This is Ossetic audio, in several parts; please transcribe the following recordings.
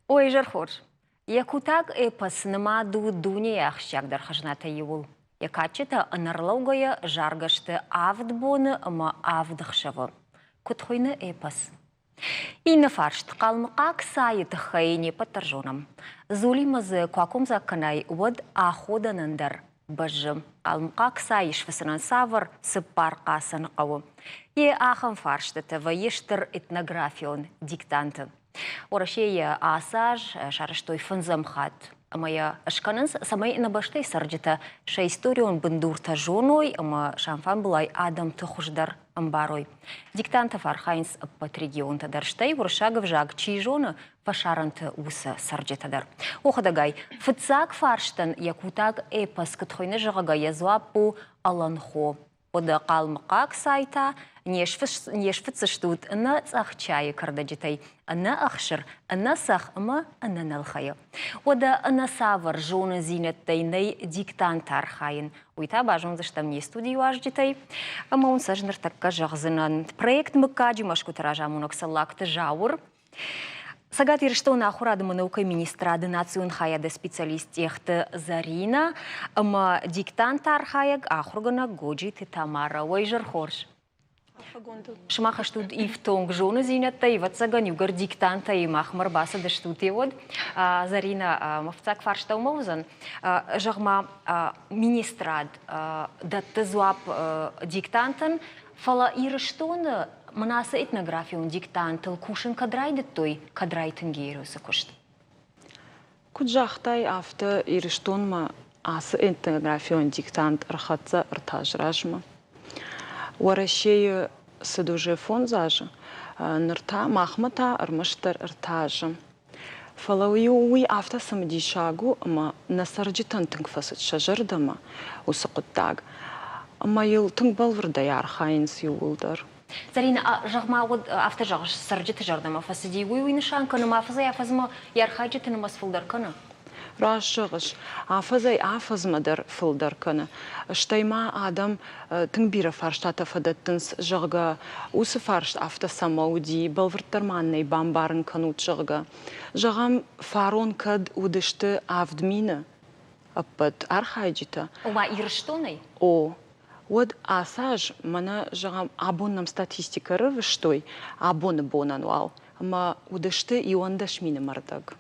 Ой, изӕр хорз! Якутаг эпос нымад у дунейы ахсджиагдӕр хӕзнатӕй иуыл. Йӕ кадджытӕ ӕнӕрлӕугӕйӕ заргӕ сты авд боны ӕмӕ авд ӕхсӕвы. Куыд хуыйны эпос? Иннӕ фарст хъалмыхъаг цайы тыххӕй не ппӕт дӕр зонӕм. Дзулимӕ дзы куы акомдзаг кӕнай, уӕд аходӕнӕн дӕр бӕззы. Хъалмыхъаг цай сфыцынӕн цавӕр цыппар хъацӕны хъӕуы? Йе ахӕм фарстытӕ вӕййы стыр этнографион диктанты. Уӕрӕсейы ацы аз сарӕзтой фӕндзӕм хатт ӕмӕ йӕ скӕнынц, цӕмӕй нӕ бӕстӕйы цӕрджытӕ сӕ историон бындуртӕ зоной ӕмӕ сӕ алфамбылай адӕмты хуыздӕр ӕмбарой. Диктанты фӕархайынц ӕппӕт регионтӕ дӕр, стӕй уырыссаг ӕвзаг чи зоны, фӕсарӕнты уыцы цӕрджытӕ дӕр. Охӕдӕгай, фыццаг фарстӕн якутаг эпос куыд хуыйны, зӕгъгӕ, йӕ дзуапп у Аланхо. Хъуыды хъалмыхъаг цай та не сфыцдзыстут ӕнӕ цъӕх чайы кӕрдӕджытӕй, ӕнӕ ӕхсыр, ӕнӕ цӕхх ӕмӕ ӕнӕ нӕлхӕйӕ. Уӕдӕ ӕнӕ цавӕр зонындзинӕдтӕй нӕй диктант архайын, уый та базондзыстӕм не студийы уазджытӕй. Ӕмӕ уын сӕ ӕз ныртӕккӕ зӕгъдзынӕн. Проект Мыггаджы мӕсгуыты разамонӕг Цӕллагты Зауыр Цӕгат Ирыстоны ахуырады ӕмӕ наукӕйы министрады национ хайады специалист Тъехты Заринӕ ӕмӕ диктанты архайӕг ахуыргӕнӕг Годжиты Тамара. Уӕ изӕр хорз! Сымах стут ифтонг зоныдзинӕдтӕ, ӕвӕццӕгӕн, иугӕр диктантӕй махмӕ ӕрбацыдыстут, уӕд. Заринӕ, мӕ фыццаг фарст дӕумӕ уыдзӕн. Зӕгъ-ма, министрад дӕтты дзуапп диктантӕн, фӕлӕ Ирыстоны Мӕн ацы этнографион диктантыл кусын кӕд райдыдтой, кӕд райтынг и уыцы куыст? Куыд загътай, афтӕ Ирыстонмӕ ацы этнографион диктант ӕрхӕццӕ ӕртӕ азы размӕ. Уӕрӕсейы цыд уже фондз азы, ныр та махмӕ та ӕрмӕстдӕр ӕртӕ азы. Фӕлӕ уый афтӕ цымыдисаг у, ӕмӕ нӕ цӕрджытӕн тынг фӕцыд сӕ зӕрдӕмӕ уыцы хъуыддаг. Ӕмӕ йыл тынг бӕлвырдӕй архайынц иууылдӕр. Зӕринӕ, зӕгъ-ма, уӕд афтӕ зӕгъыс, цӕрджыты зӕрдӕмӕ фӕцыди, уый уый нысан кӕны, ӕмӕ афӕдзӕй-афӕдзмӕ йӕ архайджыты нымӕц фылдӕр кӕны? Раст зӕгъыс, афӕдзӕй-афӕдзмӕ дӕр фылдӕр кӕны. Стӕй ма адӕм тынг бирӕ фарстатӕ фӕдӕттынц, зӕгъгӕ, уыцы фарст афтӕ цӕмӕ уыди, бӕлвырддӕр ма нын ӕй бамбарын кӕнут, зӕгъгӕ. Зӕгъӕм, фарон кӕд уыдысты 7000 ӕппӕт архайджытӕ. Ома Ирыстонӕй? О. Уӕд ацы аз, мӕнӕ, зӕгъӕм, абон нӕм статистикӕ ӕрывыстой, абоны бонӕн уал, ӕмӕ уыдысты 11 000 мӕрдӕг.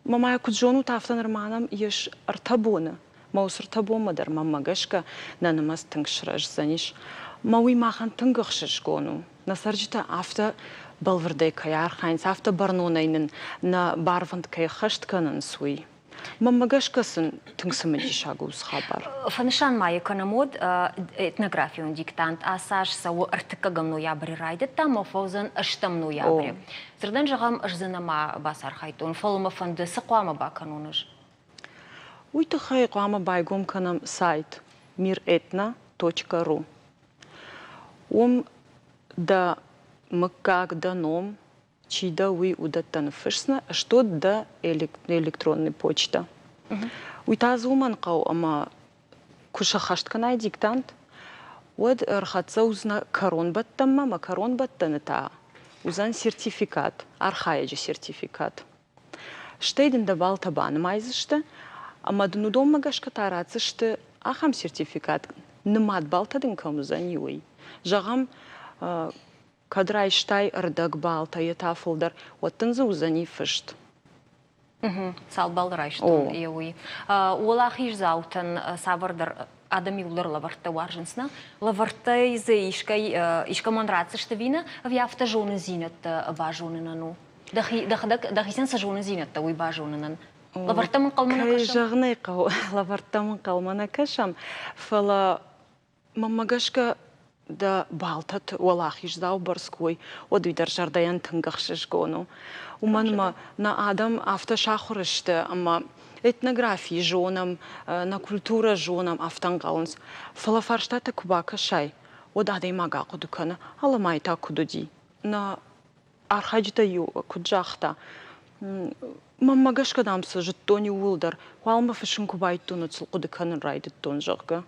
Мамӕ, куыд зонут, афтӕ нырма нӕм ис ӕртӕ боны. Мӕ уыцы ӕртӕ бонмӕ дӕр мӕнмӕ гӕсгӕ нӕ нымӕц тынг сырӕздзӕнис. Мӕ уый махӕн тынг ӕхсызгон у. Нӕ цӕрджытӕ афтӕ бӕлвырдӕй кӕй архайынц, афтӕ бӕрнонӕй нын нӕ барвӕнд кӕй ӕххӕст кӕнынц, уый. Мӕнмӕ гӕсгӕ сын тынг цымыдисаг у уыцы хабар. Фӕнысан ма йӕ кӕнӕм уӕд, этнографион диктант ацы аз цӕуы ӕртыккӕгӕм ноябры райдыдта ӕмӕ фӕуыдзӕн ӕстӕм ноябры. Дзырдӕн зӕгъӕм, ӕз дзы нӕма бацархайдтон, фӕлӕ мӕ фӕнды, цы хъуамӕ бакӕнон ӕз? Уый тыххӕй хъуамӕ байгом кӕнӕм сайт miretno.ru. Уым дӕ мыггаг, дӕ ном, чи дӕ, уый уыдӕттӕ ныффысдзынӕ, что дӕ электронный почта. Уый та дзы уымӕн хъӕуы, ӕмӕ куы сӕххӕст кӕнай диктант, уӕд ӕрхӕццӕ уыдзынӕ кӕронбӕттӕнмӕ ӕмӕ кӕронбӕттӕны та уыдзӕн сертификат, архайӕджы сертификат. Стӕй дын дӕ баллтӕ банымайдзысты ӕмӕ дын уыдонмӕ гӕсгӕ та ратдзысты ахӕм сертификат, нымад баллтӕ дын кӕм уыдзӕни, уый. Зӕгъӕм, кӕд райстай ӕрдӕг баллтӕ, йе та фылдӕр, уӕд дын дзы уыдзӕни фыст. Цал баллы райстон, е уый. Уӕлахиздзаутӕн цавӕрдӕр адӕм иууылдӕр лӕвӕрттӕ уарзынц, нӕ? Лӕвӕрттӕй дзы искӕй искӕмӕн ратдзысты ӕви нӕ, ӕви афтӕ зонындзинӕдтӕ базонынӕн у? Дӕхӕдӕг дӕхицӕн цы зонындзинӕдтӕ, уый базонынӕн. Лӕвӕрттӕм ӕнхъӕлмӕ нӕ кӕсӕм? Кӕй зӕгъын ӕй хъӕуы, лӕвӕрттӕм ӕнхъӕлмӕ нӕ кӕсӕм, фӕлӕ Мӕнмӕ гӕсгӕ, дӕ балтӕты уӕлахиздзау бӕрц куы уой, уӕд уый дӕр зӕрдӕйӕн тынг ӕхсызгон у. Уымӕн ӕмӕ нӕ адӕм афтӕ сахуыр сты, ӕмӕ этнографи зонӕм, нӕ культурӕ зонӕм, афтӕ ӕнхъӕлынц. Фӕлӕ фарстатӕ куы бакӕсай, уӕд адӕймаг ахъуыды кӕны, алӕмӕй та куыд уыди? Нӕ архайджытӕй иу куыд загъта, мӕнмӕ гӕсгӕ, дам, цы зыдтон иууылдӕр, уалынмӕ фыссын куы байдыдтон, уӕд сыл хъуыды кӕнын райдыдтон, зӕгъгӕ.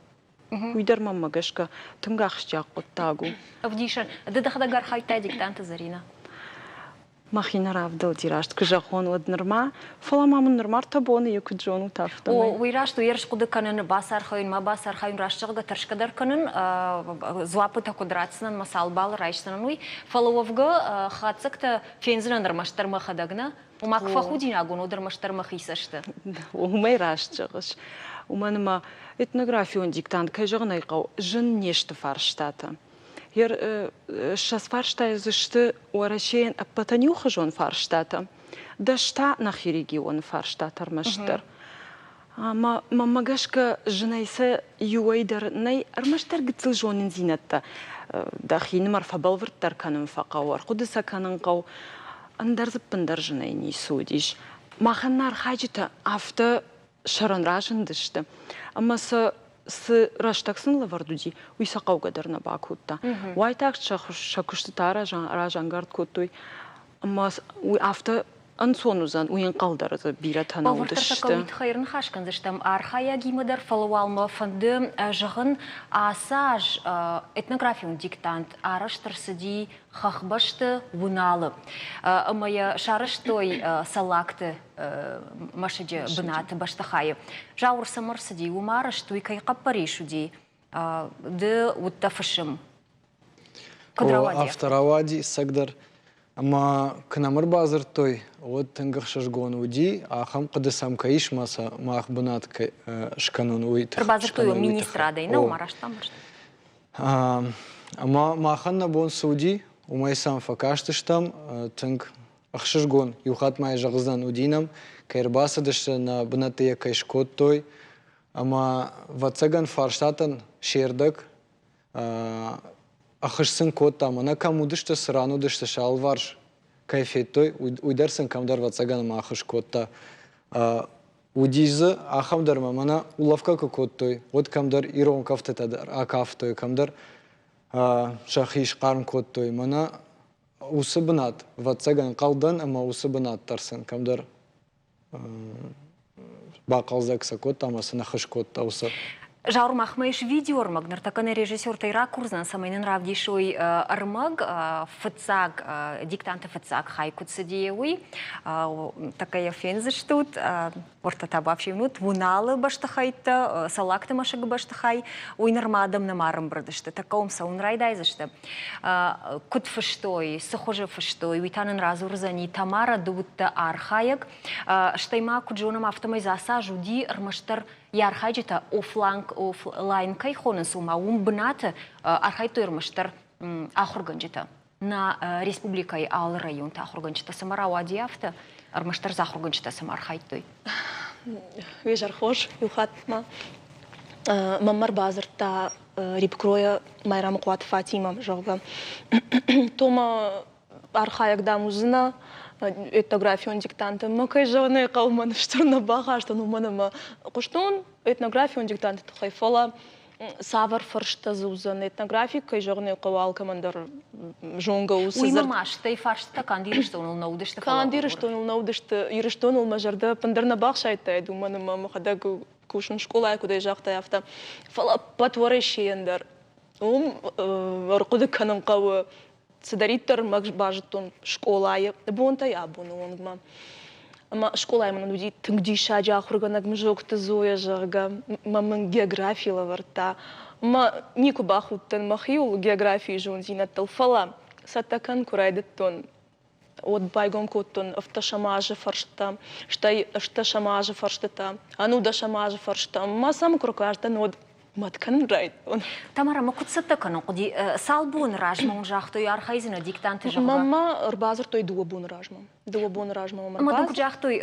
Уый дӕр мӕнмӕ гӕсгӕ тынг ахсджиаг хъуыддаг у. Ӕвдисӕн, ды дӕхӕдӕг архайдтай диктанты, Зӕринӕ? Мӕхи нӕ равдӕлди, раст куы зӕгъон, уӕд нырма, фӕлӕ ма мын нырма ӕртӕ боны йӕ куыд зонут, афтӕмӕй. О, уый раст у, ерыс хъуыды кӕнын, бацархайын, ма бацархайын, раст зӕгъгӕ, тӕрсгӕ дӕр кӕнын, дзуаппытӕ куыд ратдзынӕн, мӕ цал баллы райсдзынӕн, уый. Фӕлӕ уӕвгӕ хатдзӕгтӕ фендзынӕн ӕрмӕстдӕр мӕхӕдӕг нӕ, ома куы фӕхудинаг уон, уӕд ӕрмӕстдӕр мӕхи цӕсты. Уымӕй раст зӕгъыс. Уымӕн ӕмӕ этнографион диктант, кӕй зӕгъын ӕй хъӕуы, зын не сты фарстатӕ. Ссӕдз фарстайы дзы сты Уӕрӕсейӕн ӕппӕтӕн иухуызон фарстатӕ, дӕс та нӕхи регионы фарстатӕ ӕрмӕстдӕр. Ӕмӕ мӕнмӕ гӕсгӕ зынӕй сӕ иуӕй дӕр нӕй, ӕрмӕстдӕр гыццыл зонындзинӕдтӕ дӕхинымӕр фӕбӕлвырддӕр кӕнын фӕхъӕуы, ӕрхъуыды сӕ кӕнын хъӕуы. Ӕндӕр дзы ӕппындӕр зынӕй ницы уыдис. Махӕн нӕ архайджытӕ афтӕ сӕрӕн разындысты, ӕмӕ сӕ цы рӕстӕг сын лӕвӕрд уыди, уый сӕ хъӕугӕ дӕр нӕ бакодта. Уайтагъд сӕ куыстытӕ разӕнгард кодтой, ӕмӕ уый афтӕ ӕнцон уыдзӕн, уый ӕнхъӕл дӕр дзы бирӕтӕ нӕ уыдысты. Уый тыххӕй ӕрныхас кӕндзыстӕм архайӕгимӕ дӕр, фӕлӕ уал мӕ фӕнды зӕгъын, ацы аз этнографион диктант арӕзт ӕрцыди хӕхбӕсты Уыналы ӕмӕ йӕ сарӕзтой Цӕллагты мӕсыджы бынаты бӕстыхайы. Зауыр цӕмӕ ӕрцыди, уым арӕзт уый кӕй хъӕппӕрис уыди, ды уыдтӕ фысым. Куыд рауади? Афтӕ рауади, ӕцӕгдӕр. Ӕмӕ куы нӕм ӕрбадзырдтой, уӕд тынг ӕхсызгон уыди, ахӕм хъуыды сӕм кӕй ис мӕ сӕ мах бынат кӕй скӕнын, уый тыххӕй. Ӕрбадзырдтой министрадӕй, нӕ уымӕ раст бамбӕрстон. Ӕмӕ махӕн нӕ бон цы уыди, уымӕй сӕм фӕкастыстӕм тынг ӕхсызгон. Иу хатт ма йӕ зӕгъдзынӕн, уыди нӕм, кӕй ӕрбацыдысты, нӕ бынӕтты йӕ кӕй скодтой. Ӕмӕ, ӕвӕццӕгӕн, фарстатӕн се рдӕг ӕххуыс сын кодта, мӕнӕ кӕм уыдысты, цы ран уыдысты, сӕ алыварс кӕй федтой, уый дӕр сын кӕмдӕр, ӕвӕццӕгӕн, ӕмӕ ӕххуыс кодта. Уыдис дзы ахӕм дӕр ма, мӕнӕ улӕфгӕ куы кодтой, уӕд кӕмдӕр ирон кӕфтытӕ дӕр акафтой, кӕмдӕр сӕхи схъарм кодтой. Мӕнӕ уыцы бынат, ӕвӕццӕгӕн, ӕнхъӕл дӕн, ӕмӕ уыцы бынат дӕр сын кӕмдӕр бахъӕлдзӕг сӕ кодта ӕмӕ сын ӕххуыс кодта уыцы. Зауыр, махмӕ ис видеоӕрмӕг, ныртӕккӕ нӕ режиссертӕй ракурдзӕн, цӕмӕй нын равдисой ӕрмӕг, фыццаг, диктанты фыццаг хай куыд цыди, уый. Тӕккӕ йӕ фендзыстут, уӕртӕ та бафсинут Уыналы бӕстыхӕйттӕ, Цӕллагты мӕсыгы бӕстыхай, уый нырма адӕм нӕма ӕрӕмбырд сты, тӕккӕ уым цӕуын райдайдзысты. Куыд фыстой, цы хуызы фыстой, уый та нын радзурдзӕни Тамара Дудты архайӕг. Стӕй ма, куыд зонӕм, афтӕмӕй дзы ацы аз уыди ӕрмӕстдӕр йӕ архайджытӕ офлайн кӕй хонынц, ома уым бынаты архайдтой ӕрмӕстдӕр ахуыргӕнджытӕ. Нӕ республикӕйы алы районты ахуыргӕнджытӕ цӕмӕ рауади афтӕ, ӕрмӕстдӕр дзы ахуыргӕнджытӕ цӕмӕ архайдтой? Уе зӕр хорз, иу хатт ма мӕм ӕрбадзырдта Рибкройӕ Майрӕмыхъуаты Фатимӕ, зӕгъгӕ. Тома архайӕг, дам, уыдзынӕ этнографион диктанты. Мӕ кӕй зӕгъын ӕй хъӕуы, мӕ ныфс дӕр нӕ бахастон, уымӕн ӕмӕ хъуыстон этнографион диктанты тыххӕй, фӕлӕ цавӕр фӕрстӕ дзы уыдзӕн этнографи, кӕй зӕгъын ӕй хъӕуы, алкӕмӕн дӕр зонгӕ у. Уыимӕ ма стӕй фарстытӕ канд Ирыстоныл нӕ уыдысты. Канд Ирыстоныл нӕ уыдысты. Ирыстоныл мӕ зӕрдӕ ӕппындӕр нӕ бахсайдтаид, уымӕн ӕмӕ мӕхӕдӕг кусын скъолайы, куыд ӕй загътай, афтӕ. Фӕлӕ ӕппӕт Уӕрӕсейӕн дӕр уым ӕрхъуыды кӕнын хъӕуы, цыдӕриддӕр мӕ базыдтон скъолайы бонтӕй абоны онгмӕ. Ӕмӕ скъолайы мын уыди тынг диссаджы ахуыргӕнӕг Мзокты Зоя, зӕгъгӕ, мӕ мын географи лӕвӕрдта. Ӕмӕ никуы бахудтӕн мӕхиуыл географийы зондзинӕдтыл, фӕлӕ цӕттӕ кӕнын куы райдыдтон, уӕд байгом кодтон ӕвддӕсӕм азы фӕрстӕ, стӕй ӕстдӕсӕм азы фӕрстытӕ, ӕнудӕсӕм азы фӕрстӕ. Ӕмӕ сӕм куы ркастӕн, уӕд мӕт кӕнын райдыдтон. Тамара, ма куыд цӕттӕ кӕнын хъуыди? Цал боны размӕ уын загътой, архайдзынӕ диктанты, зӕгъгӕ? Мӕнмӕ ӕрбадзырдтой дыууӕ боны размӕ. Дыууӕ боны размӕ мӕм Ӕмӕ дын куыд загътой,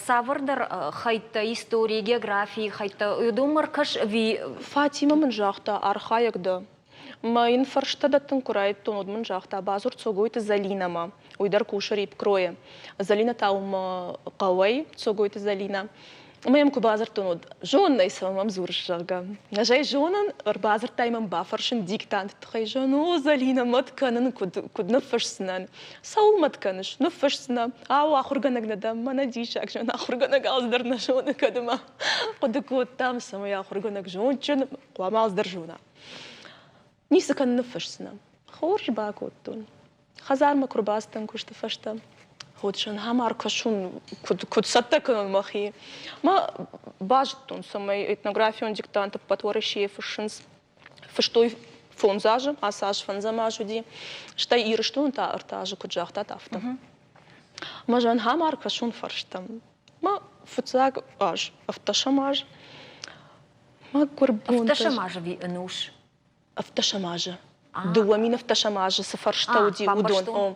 цавӕрдӕр хӕйттӕ, историйы, географийы хӕйттӕ, уыдонмӕ ӕркӕс ӕви... Фатимӕ мын загъта, архайӕг дӕ. Мӕ йын фӕрстӕ дӕттын куы райдыдтон, уӕд мын загъта, бадзур Цогойты Зӕлинӕмӕ. Уый дӕр кусы Рипкройы. Зӕлинӕ та у мӕ хъӕуӕй, Цогойты Зӕлинӕ. Ӕмӕ йӕм куы бадзырдтон, уӕд зонын ӕй, цӕмӕ мӕм дзурыс, зӕгъгӕ. Ӕз ӕй зонын, ӕрбадзырдтай мӕм бафӕрсын диктанты тыххӕй. Зӕгъын, о, Зӕлинӕ, мӕт кӕнын, куыд, куыд ныффысдзынӕн. Цӕуыл мӕт кӕныс? Ныффысдзынӕ. Ау, ахуыргӕнӕг нӕ дӕ, мӕнӕ диссаг, зӕгъын, ахуыргӕнӕг алцыдӕр нӕ зоны, кӕд ӕмӕ хъуыды кодтам, цӕмӕй ахуыргӕнӕг зондджын, хъуамӕ алцыдӕр зона. Ницы кӕнын, ныффысдзынӕ. Хорз бакодтон. Хӕдзармӕ куы рбацыдтӕн куысты фӕстӕ. Уӕд зӕнхӕмӕ ӕркӕсун, куд цӕттӕ кӕнун мӕхи. Ма базудтон, цӕмӕй этнографион диктант ӕппӕт Уӕрӕсейы фыссынц. Фыстой фондз азы, ацы аз фӕндзӕм аз уыди. Стӕй Ирыстоны та ӕртӕ азы, куыд загътат, афтӕ. Мӕ зӕнхӕмӕ ӕркӕсун фӕрстӕм. Мӕ фыццаг аз, ӕвддӕсӕм аз, мӕгуыр бонтӕ. Ӕвддӕсӕм азы ӕви ӕнус? Ӕвддӕсӕм азы. 2010 азы цы фӕрстӕ уыди, уыдон.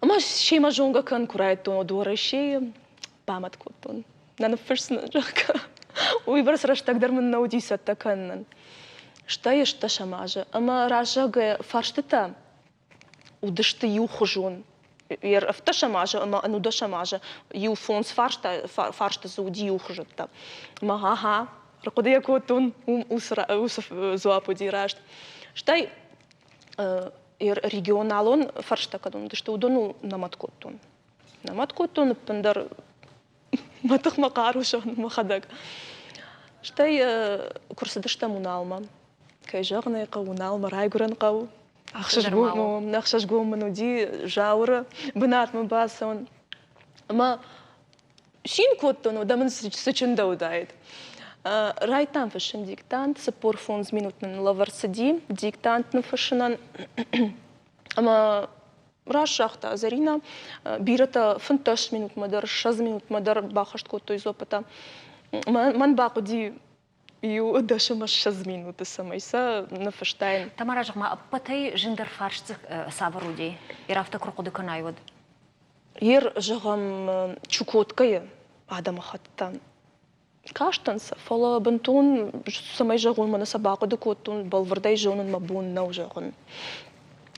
Ӕмӕ семӕ зонгӕ кӕн куы райдыдтон, уӕд Уӕрӕсейы бамӕт кодтон. Нӕ ныффысдзынӕн, зӕгъгӕ. Уыйбӕрц рӕстӕг дӕр мын нӕ уыди цӕттӕ кӕнынӕн. Стӕй ӕстдӕсӕм азы. Ӕмӕ раззаг фарстытӕ уыдысты иухуызон. Ӕвддӕсӕм азы ӕмӕ ӕнудӕсӕм азы иу фондз фарсты дзы уыди иухуызӕттӕ. Ӕмӕ ага, ӕрхъуыды йӕ кодтон, уым уыцы дзуапп уыди раст. Стӕй регионалон фӕрстӕ кӕд уыдысты, уыдоныл нӕ мӕт кодтон. Нӕ мӕт кодтон ӕппындӕр мӕ тых мӕ хъару зӕгъын мӕхӕдӕг. Стӕй куы рцыдыстӕм Уыналмӕ, кӕй зӕгъын ӕй хъӕуы, Уынал мӕ райгуырӕн хъӕу. Ӕхсызгон мын уыди Зауыры бынатмӕ бацӕуын. Ӕмӕ цин кодтон, уӕдӕ мын цы чындӕуыдаид. Райдтам фыссын диктант, 45 минут нын лӕвӕрд цыди диктант ныффыссынӕн. Ӕмӕ раст загъта Зӕринӕ, бирӕтӕ 15 минутмӕ дӕр, 20 минутмӕ дӕр баххӕст кодтой дзуаппытӕ. Мӕн бахъуыди иу дӕс ӕмӕ ссӕдз минуты, цӕмӕй сӕ ныффыстаин. Тамара, зӕгъ-ма, ӕппӕтӕй зындӕр фарст дзы цавӕр уыди? Йе афтӕ куы рхъуыды кӕнай, уӕд? Ер, зӕгъӕм, Чукоткӕйы адӕмыхӕттӕн кастӕн сӕ, фӕлӕ бынтон, цӕмӕй зӕгъон, мӕнӕ сӕ бахъуыды кодтон, бӕлвырдӕй зонын мӕ бон нӕу зӕгъын.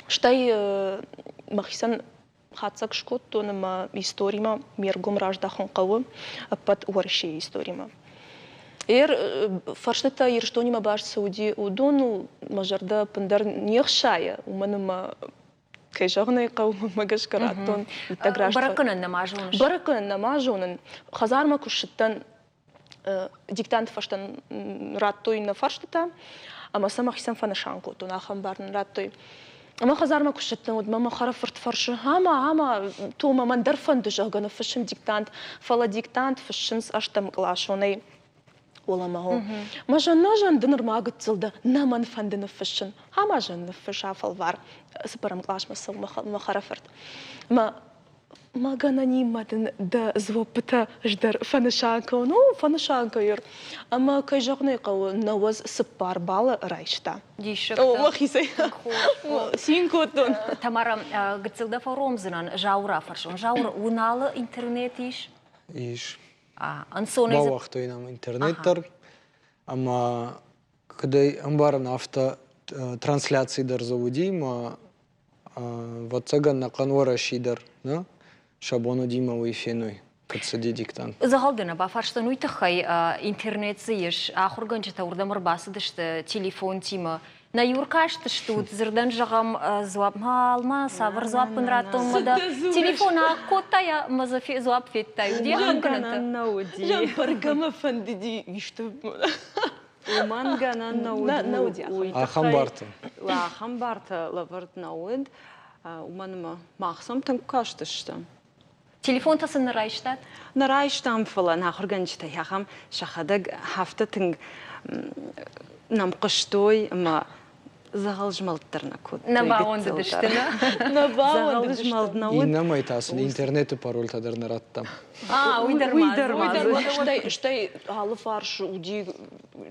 Стӕй мӕхицӕн хатдзӕг скодтон ӕмӕ историмӕ ме ргом раздахын хъӕуы ӕппӕт Уӕрӕсейы историмӕ. Ер фӕрстытӕ Ирыстонимӕ баст цы уыди, уыдоныл мӕ зӕрдӕ ӕппындӕр не хсайы, уымӕн ӕмӕ кӕй зӕгъын ӕй хъӕуы, мӕнмӕ гӕсгӕ радтон иттӕг раст. Бӕрӕггӕнӕн нӕма зоныс? Бӕрӕггӕнӕн нӕма зонын. Хӕдзармӕ куы ссыдтӕн, диктанты фӕстӕ радтой нӕ фарстытӕ, ӕмӕ сӕ мӕхицӕн фӕнысан кодтон, ахӕм бар нын радтой. Ӕмӕ хӕдзармӕ куы ссыдтӕн, уӕд мӕ мӕ хӕрӕфырт фӕрсы, ӕмӕ, ӕмӕ, Тома, мӕн дӕр фӕнды, зӕгъгӕ, ныффыссын диктант, фӕлӕ диктант фыссынц ӕстӕмкъласонӕй уӕлӕмӕ. Мӕ зӕн, зӕн ды нырма гыццыл дӕ, нӕ мӕн фӕнды ныффыссын. Ӕмӕ зӕн ныффыс, афӕлвар. Цыппӕрӕм къласмӕ цӕуы мӕ хӕрӕфырт. Мӕ Мӕ гӕнӕнимӕ дын дӕ дзуӕппытӕ ӕз дӕр фӕнысан кӕнон. О, фӕнысан кӕнон. Ӕмӕ, кӕй зӕгъын ӕй хъӕуы, 94 баллы райста. Диссӕгтӕ. О, мӕхицӕй цин кодтон. Тамара, гыццыл дӕ фӕуромдзынӕн, Зауыр афӕрсон. Зауыр, Уыналы интернет ис? Ис. Ӕнцонӕй Бауагътой нӕм интернет дӕр. Ӕмӕ куыдӕй ӕмбарын, афтӕ трансляци дӕр дзы уыди, ӕмӕ Ӕвӕццӕгӕн, ӕнӕхъӕн Уӕрӕсе дӕр, нӕ? Сӕ бон уыди мӕ уый феной, куыд цыди диктант. Дзӕгъӕл дӕ нӕ бафарстон уый тыххӕй, интернет дзы ис, ахуыргӕнджытӕ уырдӕм ӕрбацыдысты телефонтимӕ. Нӕ иу ӕркастыстут, дзырдӕн зӕгъӕм, дзуапп ма цавӕр дзуапп ын раттон мӕ дӕ телефон акодта мӕ дзы дзуапп федтай. Уыди ахӕм гӕнӕнтӕ? Нӕ уыди. Бӕргӕ мӕ фӕндыди исты. Уымӕн гӕнӕн нӕ уыд. Нӕ уыди ахӕм бартӕ. Ахӕм бартӕ лӕвӕрд нӕ уыд, уымӕн ӕмӕ мах сӕм тынг кастыстӕм. Телефонтӕ сын нӕ райстат? Нӕ райстам, фӕлӕ нӕ ахуыргӕнджытӕ ахӕм сӕхӕдӕг афтӕ тынг нӕм хъуыстой ӕмӕ дзӕгъӕл змӕлд дӕр нӕ кодтой. Нӕ бауӕндыдысты, нӕ? Нӕ бауӕндыдысты. Дзӕгъӕл змӕлд нӕ уыд. Иннӕмӕй та сын интернеты парольтӕ дӕр нӕ радтам. Уый дӕр Уый дӕр ма Стӕй, стӕй алыфарс уыди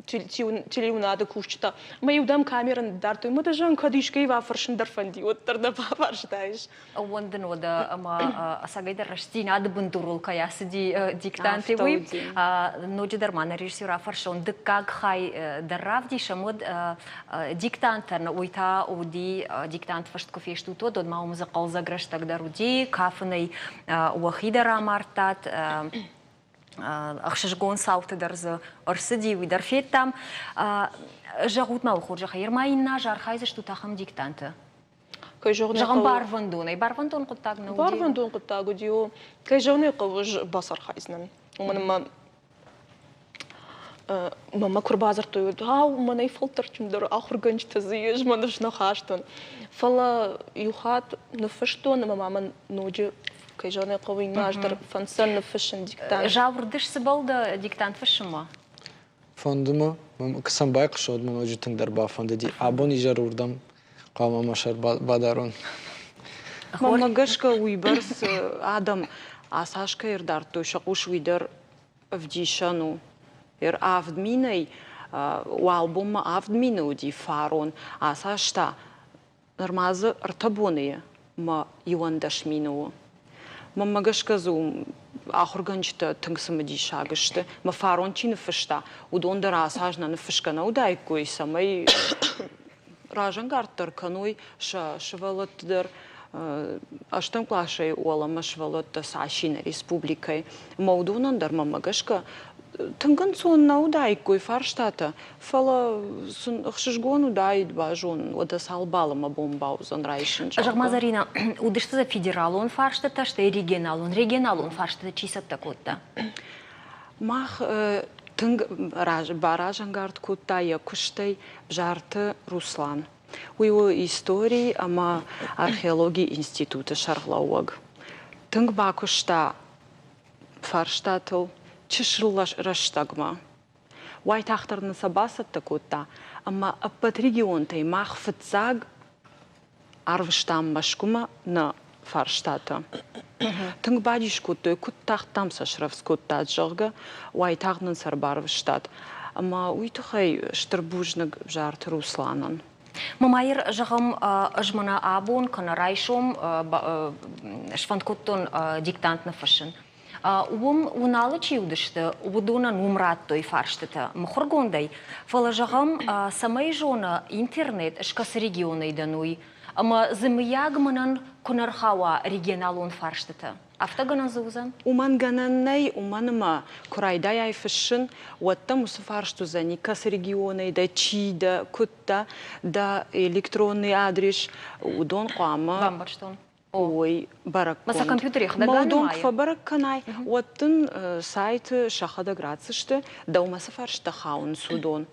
телеуынады кусджытӕ. Мӕ иу дӕм камерӕ ныддардтой, мӕ дӕ зӕгъын, кӕд искӕй бафӕрсын дӕр фӕнди, уӕддӕр нӕ бафарстаис. Ӕууӕндын уӕдӕ ӕмӕ ӕцӕгӕйдӕр рӕстдзинады бындурыл кӕй ацыди диктанты, уый. Ноджыдӕр ма нӕ режиссер афӕрсон, дыккаг хай дӕр равдисӕм, уӕд диктантӕн, уый та уыди диктант фыст куы фестут, уӕд, уӕд ма уым дзы хъӕлдзӕг рӕстӕг дӕр уыди, кафынӕй уӕхи дӕр амардтат, ӕхсызгон цауты дӕр дзы ӕрцыди, уый дӕр федтам. Зӕгъут-ма, уӕ хорзӕхӕй, ӕрма иннӕ аз архайдзыстут ахӕм диктанты? Кӕй зӕгъын Зӕгъӕм, барвӕндонӕй. Барвӕндон хъуыддаг нӕ уыди? Барвӕндон хъуыддаг уыди, о. Кӕй зӕгъын ӕй хъӕуы, ӕз бацархайдзынӕн. Уымӕн ӕмӕ мӕ куы рбадзырдтой, уӕд ау, мӕнӕй фӕлтӕрдджындӕр ахуыргӕнджытӕ дзы ис, мӕ ныфс нӕ хастон. Фӕлӕ иу хатт ныффыстон ӕмӕ ма мӕн ноджы. Кӕй зӕгъын ӕй хъӕуы, иннӕ аз дӕр фӕнддзӕн ныффыссын диктант. Зауырдыс цыбӕл дӕ диктант фыссынмӕ? Фӕнды мӕ, куы сӕм байхъуса, уӕд мӕ ноджы тынгдӕр бафӕндыди. Абон изӕр уырдӕм хъуамӕ мӕ сӕр бадарон. Мӕнмӕ гӕсгӕ уыйбӕрц адӕм ацас кӕй ӕрдардтой сӕ хъус, уый дӕр ӕвдисӕн у. Ер 7000-ӕй уал бонмӕ 7000 уыди фарон, ацас та нырма дзы ӕртӕ боны мӕ 11 000 у. Мӕнмӕ гӕсгӕ дзы ахуыргӕнджытӕ тынг цымыдисаг сты. Мӕ фарон чи ныффыста, уыдон дӕр ацы аз нӕ ныффысгӕ нӕ уыдаиккой, цӕмӕй разӕнгарддӕр кӕной сӕ сывӕллӕтты дӕр ӕстӕм къласӕй уӕлӕмӕ сывӕллӕттӕ цас и нӕ республикӕйы. Ӕмӕ уыдонӕн дӕр, мӕнмӕ гӕсгӕ, тынг ӕнцон нӕ уыдаиккой фарстатӕ, фӕлӕ сын ӕхсызгон уыдаид базонын, уӕдӕ цал баллы мӕ бон бауыдзӕн райсын, зӕгъгӕ. Зӕгъ-ма, Заринӕ, уыдысты дзы федералон фарстатӕ, стӕй регионалон. Регионалон фарстатӕ чи цӕттӕ кодта? Мах тынг баразӕнгард кодта йӕ куыстӕй Бзарты Руслан. Уый у истори ӕмӕ археологийы институты сӕргълӕууӕг. Тынг бакуыста фарстатыл чысыл рӕстӕгмӕ. Уайтагъддӕр нын сӕ бацӕттӕ кодта, ӕмӕ ӕппӕт регионтӕй мах фыццаг арвыстам Мӕскуымӕ нӕ фарстатӕ. Тынг бадис кодтой, куыд тагъд дам сӕ срӕвдз кодтат, зӕгъгӕ, уайтагъд нын сӕ ӕрбарвыстат. Ӕмӕ уый тыххӕй стыр бузныг Бзарты Русланӕн. Мамайыр, зӕгъӕм, ӕз мӕнӕ абон кӕнӕ райсом сфӕнд кодтон диктант ныффыссын. Уым Уыналы чи уыдысты, уыдонӕн уым радтой фарстытӕ мыхуыргондӕй, фӕлӕ зӕгъӕм, цӕмӕй зона интернет скӕцы регионӕй дӕн уый, ӕмӕ дзы мыййаг мӕнӕн куы нӕ рхауа регионалон фарстытӕ. Афтӕ гӕнӕн дзы уыдзӕн? Уымӕн гӕнӕн нӕй, уымӕн ӕмӕ куы райдайай фыссын, уӕд дӕм уыцы фарст уыдзӕни, кӕцы регионӕй дӕ, чи дӕ, куыд дӕ, дӕ электронный адрес, уыдон хъуамӕ Бамбӕрстон. уой бӕрӕггонд. Сӕ компьютер йӕхӕдӕг Мӕ уыдон куы фӕбӕрӕг кӕнай, уӕд дын сайты сӕхӕдӕг ратдзысты, дӕумӕ цы фӕрстӕ хауынц, уыдон.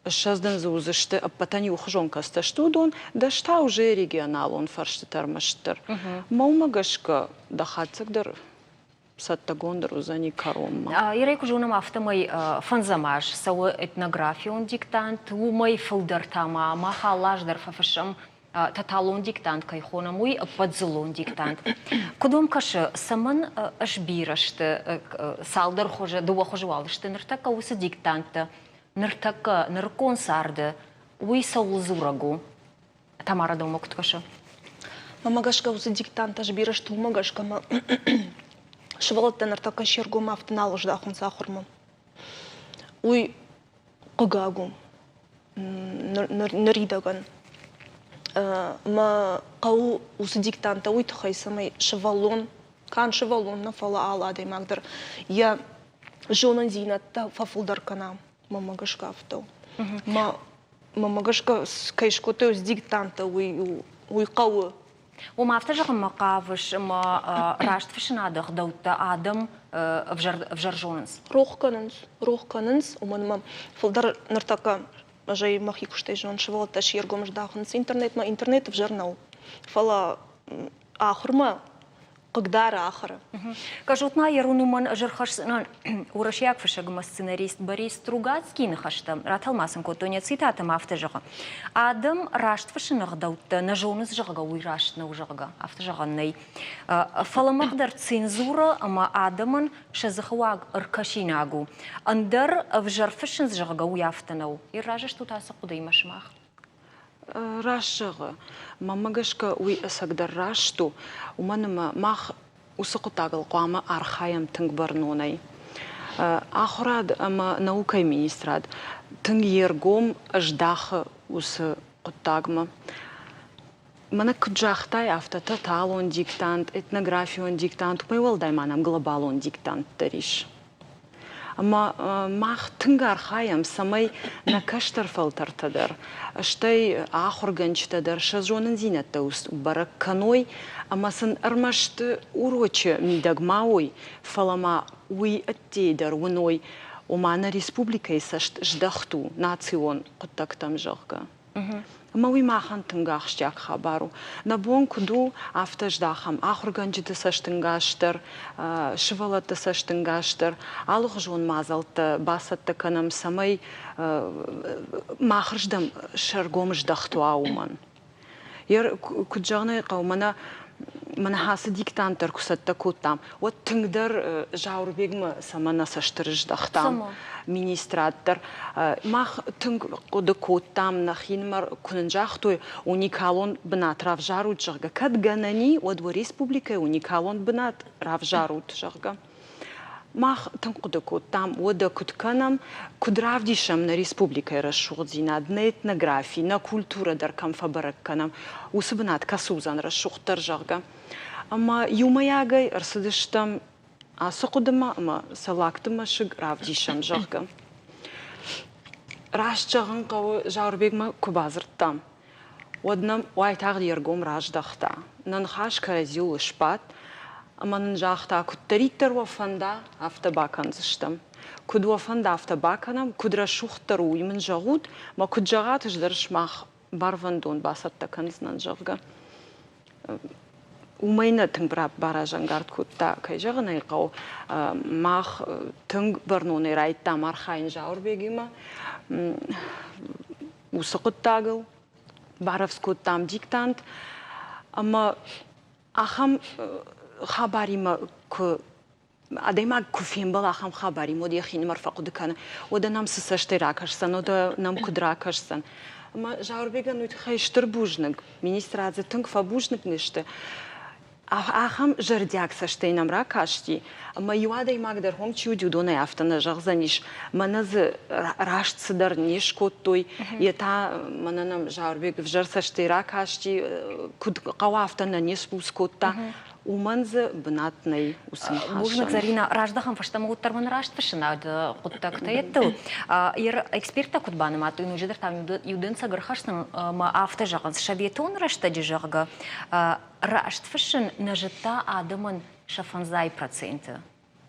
20 дын дзы уыдзысты ӕппӕтӕн иухуызон кӕцытӕ сты, уыдон, дӕс та уже регионалон фӕрстытӕ ӕрмӕстдӕр. Мӕ уымӕ гӕсгӕ дӕ хатдзӕг дӕр цӕттӕгонд уыдзӕни кӕронмӕ. Ирӕй куы зонӕм, афтӕмӕй фӕндзӕм аз цӕуы этнографион диктант, уымӕй фылдӕр та ма мах алы аз дӕр фӕфыссӕм тоталон диктант кӕй хонӕм, уый ӕппӕтдзыллон диктант. Куыд уӕм кӕсы, цӕмӕн сбирӕ сты цалдӕр хуызы, дыууӕ хуызы уал сты ныртӕккӕ уыцы диктанттӕ, ныртӕккӕ нырыккон царды, уый цӕуыл дзурӕг у? Тамара дӕумӕ куыд кӕсы? Мӕнмӕ гӕсгӕ уыцы диктанттӕ сбирӕ сты уымӕ гӕсгӕ ӕмӕ сывӕллӕттӕ ныртӕккӕ се ргом афтӕ нал здахынц ахуырмӕ. Уый хъыгаг у ныридӕгӕн. Мӕ хъӕуы уыцы диктанттӕ уый тыххӕй, цӕмӕй сывӕллон, канд сывӕллон нӕ, фӕлӕ алы адӕймаг дӕр йӕ зонындзинӕдтӕ фӕфылдӕр кӕна. Мӕнмӕ гӕсгӕ афтӕ у. Мӕ Мӕнмӕ гӕсгӕ, кӕй скодтой уыцы диктанттӕ, уый уый хъӕуы. Уым афтӕ зӕгъынмӕ хъавыс, ӕмӕ раст фыссынады ӕгъдӕуттӕ адӕм ӕвзӕр, ӕвзӕр зонынц? Рох кӕнынц, рох кӕнынц, уымӕн ӕмӕ фылдӕр ныртӕккӕ ӕз ӕй мӕхи куыстӕй зонын, сывӕллӕттӕ се ргом здахынц интернетмӕ. Интернет ӕвзӕр нӕу, фӕлӕ ахуырмӕ хъыгдары ахуыры. Кӕсут ма Ерун уымӕн ӕз ӕрхӕсдзынӕн уырыссаг фыссӕг ӕмӕ сценарист Борис Стругацкийы ныхӕстӕ. Ратӕлмац ын кодтой нӕ цитатӕ ӕмӕ афтӕ зӕгъы. Адӕм раст фыссыны ӕгъдӕуттӕ нӕ зонынц, зӕгъгӕ, уый раст нӕу, зӕгъгӕ, афтӕ зӕгъӕн нӕй. Фӕлӕ мах дӕр цензурӕ ӕмӕ адӕмӕн сӕ дзыхыуаг ӕркӕсинаг у. Ӕндӕр ӕвзӕр фыссынц, зӕгъгӕ, уый афтӕ нӕу. Разы стут ацы хъуыдыимӕ сымах? Раст зӕгъы. Мӕнмӕ гӕсгӕ, уый ӕцӕгдӕр раст у, уымӕн ӕмӕ мах уыцы хъуыддагыл хъуамӕ архайӕм тынг бӕрнонӕй. Ахуырад ӕмӕ наукӕйы министрад тынг йе ргом здахы уыцы хъуыддагмӕ. Мӕнӕ куыд загътай, афтӕ тоталон диктант, этнографион диктант, уымӕй уӕлдай ма нӕм глобалон диктант дӕр ис. Ӕмӕ мах тынг архайӕм, цӕмӕй нӕ кӕстӕр фӕлтӕртӕ дӕр, стӕй ахуыргӕнджытӕ дӕр сӕ зонындзинӕдтӕ бӕрӕг кӕной ӕмӕ сын ӕрмӕст урочы мидӕг ма уой, фӕлӕ ма уый ӕддейы дӕр уыной, ома нӕ республикӕйы цӕст здӕхт у национ хъуыддӕгтӕм, зӕгъгӕ. Ӕмӕ уый махӕн тынг ахсджиаг хабар у. Нӕ бон куыд у, афтӕ здахӕм ахуыргӕнджыты цӕстӕнгас дӕр, сывӕллӕтты цӕстӕнгас дӕр, алыхуызон мадзӕлттӕ бацӕттӕ кӕнӕм, цӕмӕй махырздӕм сӕргом здӕхт уа уымӕн. Куыд зӕгъын ӕй хъӕуы, мӕнӕ мӕнӕ ацы диктант дӕр куы цӕттӕ кодтам, уӕд тынгдӕр Зауырбегмӕ цӕмӕн нӕ цӕсты рыздӕхтам, министрад дӕр. Мах тынг хъуыды кодтам нӕхинымӕр, куы нын загътой, уникалон бынат равзарут, зӕгъгӕ, кӕд гӕнӕн и, уӕд уӕ республикӕйы уникалон бынат равзарут, зӕгъгӕ. Мах тынг хъуыды кодтам, уӕдӕ куыд кӕнӕм, куыд равдисӕм нӕ республикӕйы рӕсугъддзинад, нӕ этнографи, нӕ культурӕ дӕр кӕм фӕбӕрӕг кӕнӕм, уыцы бынат кӕцы уыдзӕн рӕсугъддӕр, зӕгъгӕ. Ӕмӕ иумӕйагӕй ӕрцыдыстӕм ацы хъуыдымӕ ӕмӕ Цӕллагты мӕсыг равдисӕм, зӕгъгӕ. Раст зӕгъын хъӕуы, Зауырбегмӕ куы бадзырдтам, уӕд нӕм уайтагъд йе ргом раздӕхта. Нӕ ныхас кӕрӕдзиуыл сбадт ӕмӕ нын загъта, куыддӕриддӕр уӕ фӕнда, афтӕ бакӕндзыстӕм. Куыд уӕ фӕнда, афтӕ бакӕнӕм, куыд рӕсугъддӕр у, уый мын зӕгъут, мӕ куыд зӕгъат, ӕз дӕр сымах барвӕндон бацӕттӕ кӕндзынӕн, зӕгъгӕ. Уымӕй нӕ тынг баразӕнгард кодта, кӕй зӕгъын ӕй хъӕуы, мах тынг бӕрнонӕй райдыдтам архайын Зауырбегимӕ. Уыцы хъуыддагыл барӕвдз кодтам диктант ӕмӕ ахӕм хабаримӕ куы адӕймаг куы фембӕла ахӕм хабаримӕ, уӕд йӕхинымӕр фӕхъуыды кӕны, уӕдӕ нӕм цы цӕстӕй ракӕсдзӕн, уӕдӕ нӕм куыд ракӕсдзӕн. Ӕмӕ Зауырбегӕн уый тыххӕй стыр бузныг. Министрад дзы тынг фӕбузныг не сты. Ахӕм зӕрдиаг цӕстӕй нӕм ракасти, ӕмӕ иу адӕймаг дӕр хом чи уыди, уыдонӕй афтӕ нӕ зӕгъдзӕнис, мӕнӕ дзы раст цыдӕр не скодтой, йе та мӕнӕ нӕм Зауырбег ӕвзӕр цӕстӕй ракасти, куыд хъӕуа, афтӕ нӕ не сбуц кодта. Уымӕн дзы бынат нӕй уыцы ныхасӕн. Бузныг, Зӕринӕ. Раздӕхӕм фӕстӕмӕ уӕддӕр мын раст фыссынады хъуыддӕгтӕ йедтыл. Эксперттӕ куыд банымадтой, ноджыдӕр та иу дӕнцӕг ӕрхӕссын ӕмӕ афтӕ зӕгъынц, советон рӕстӕджы, зӕгъгӕ, раст фыссын нӕ зыдта адӕмӕн сӕ фӕндзай проценты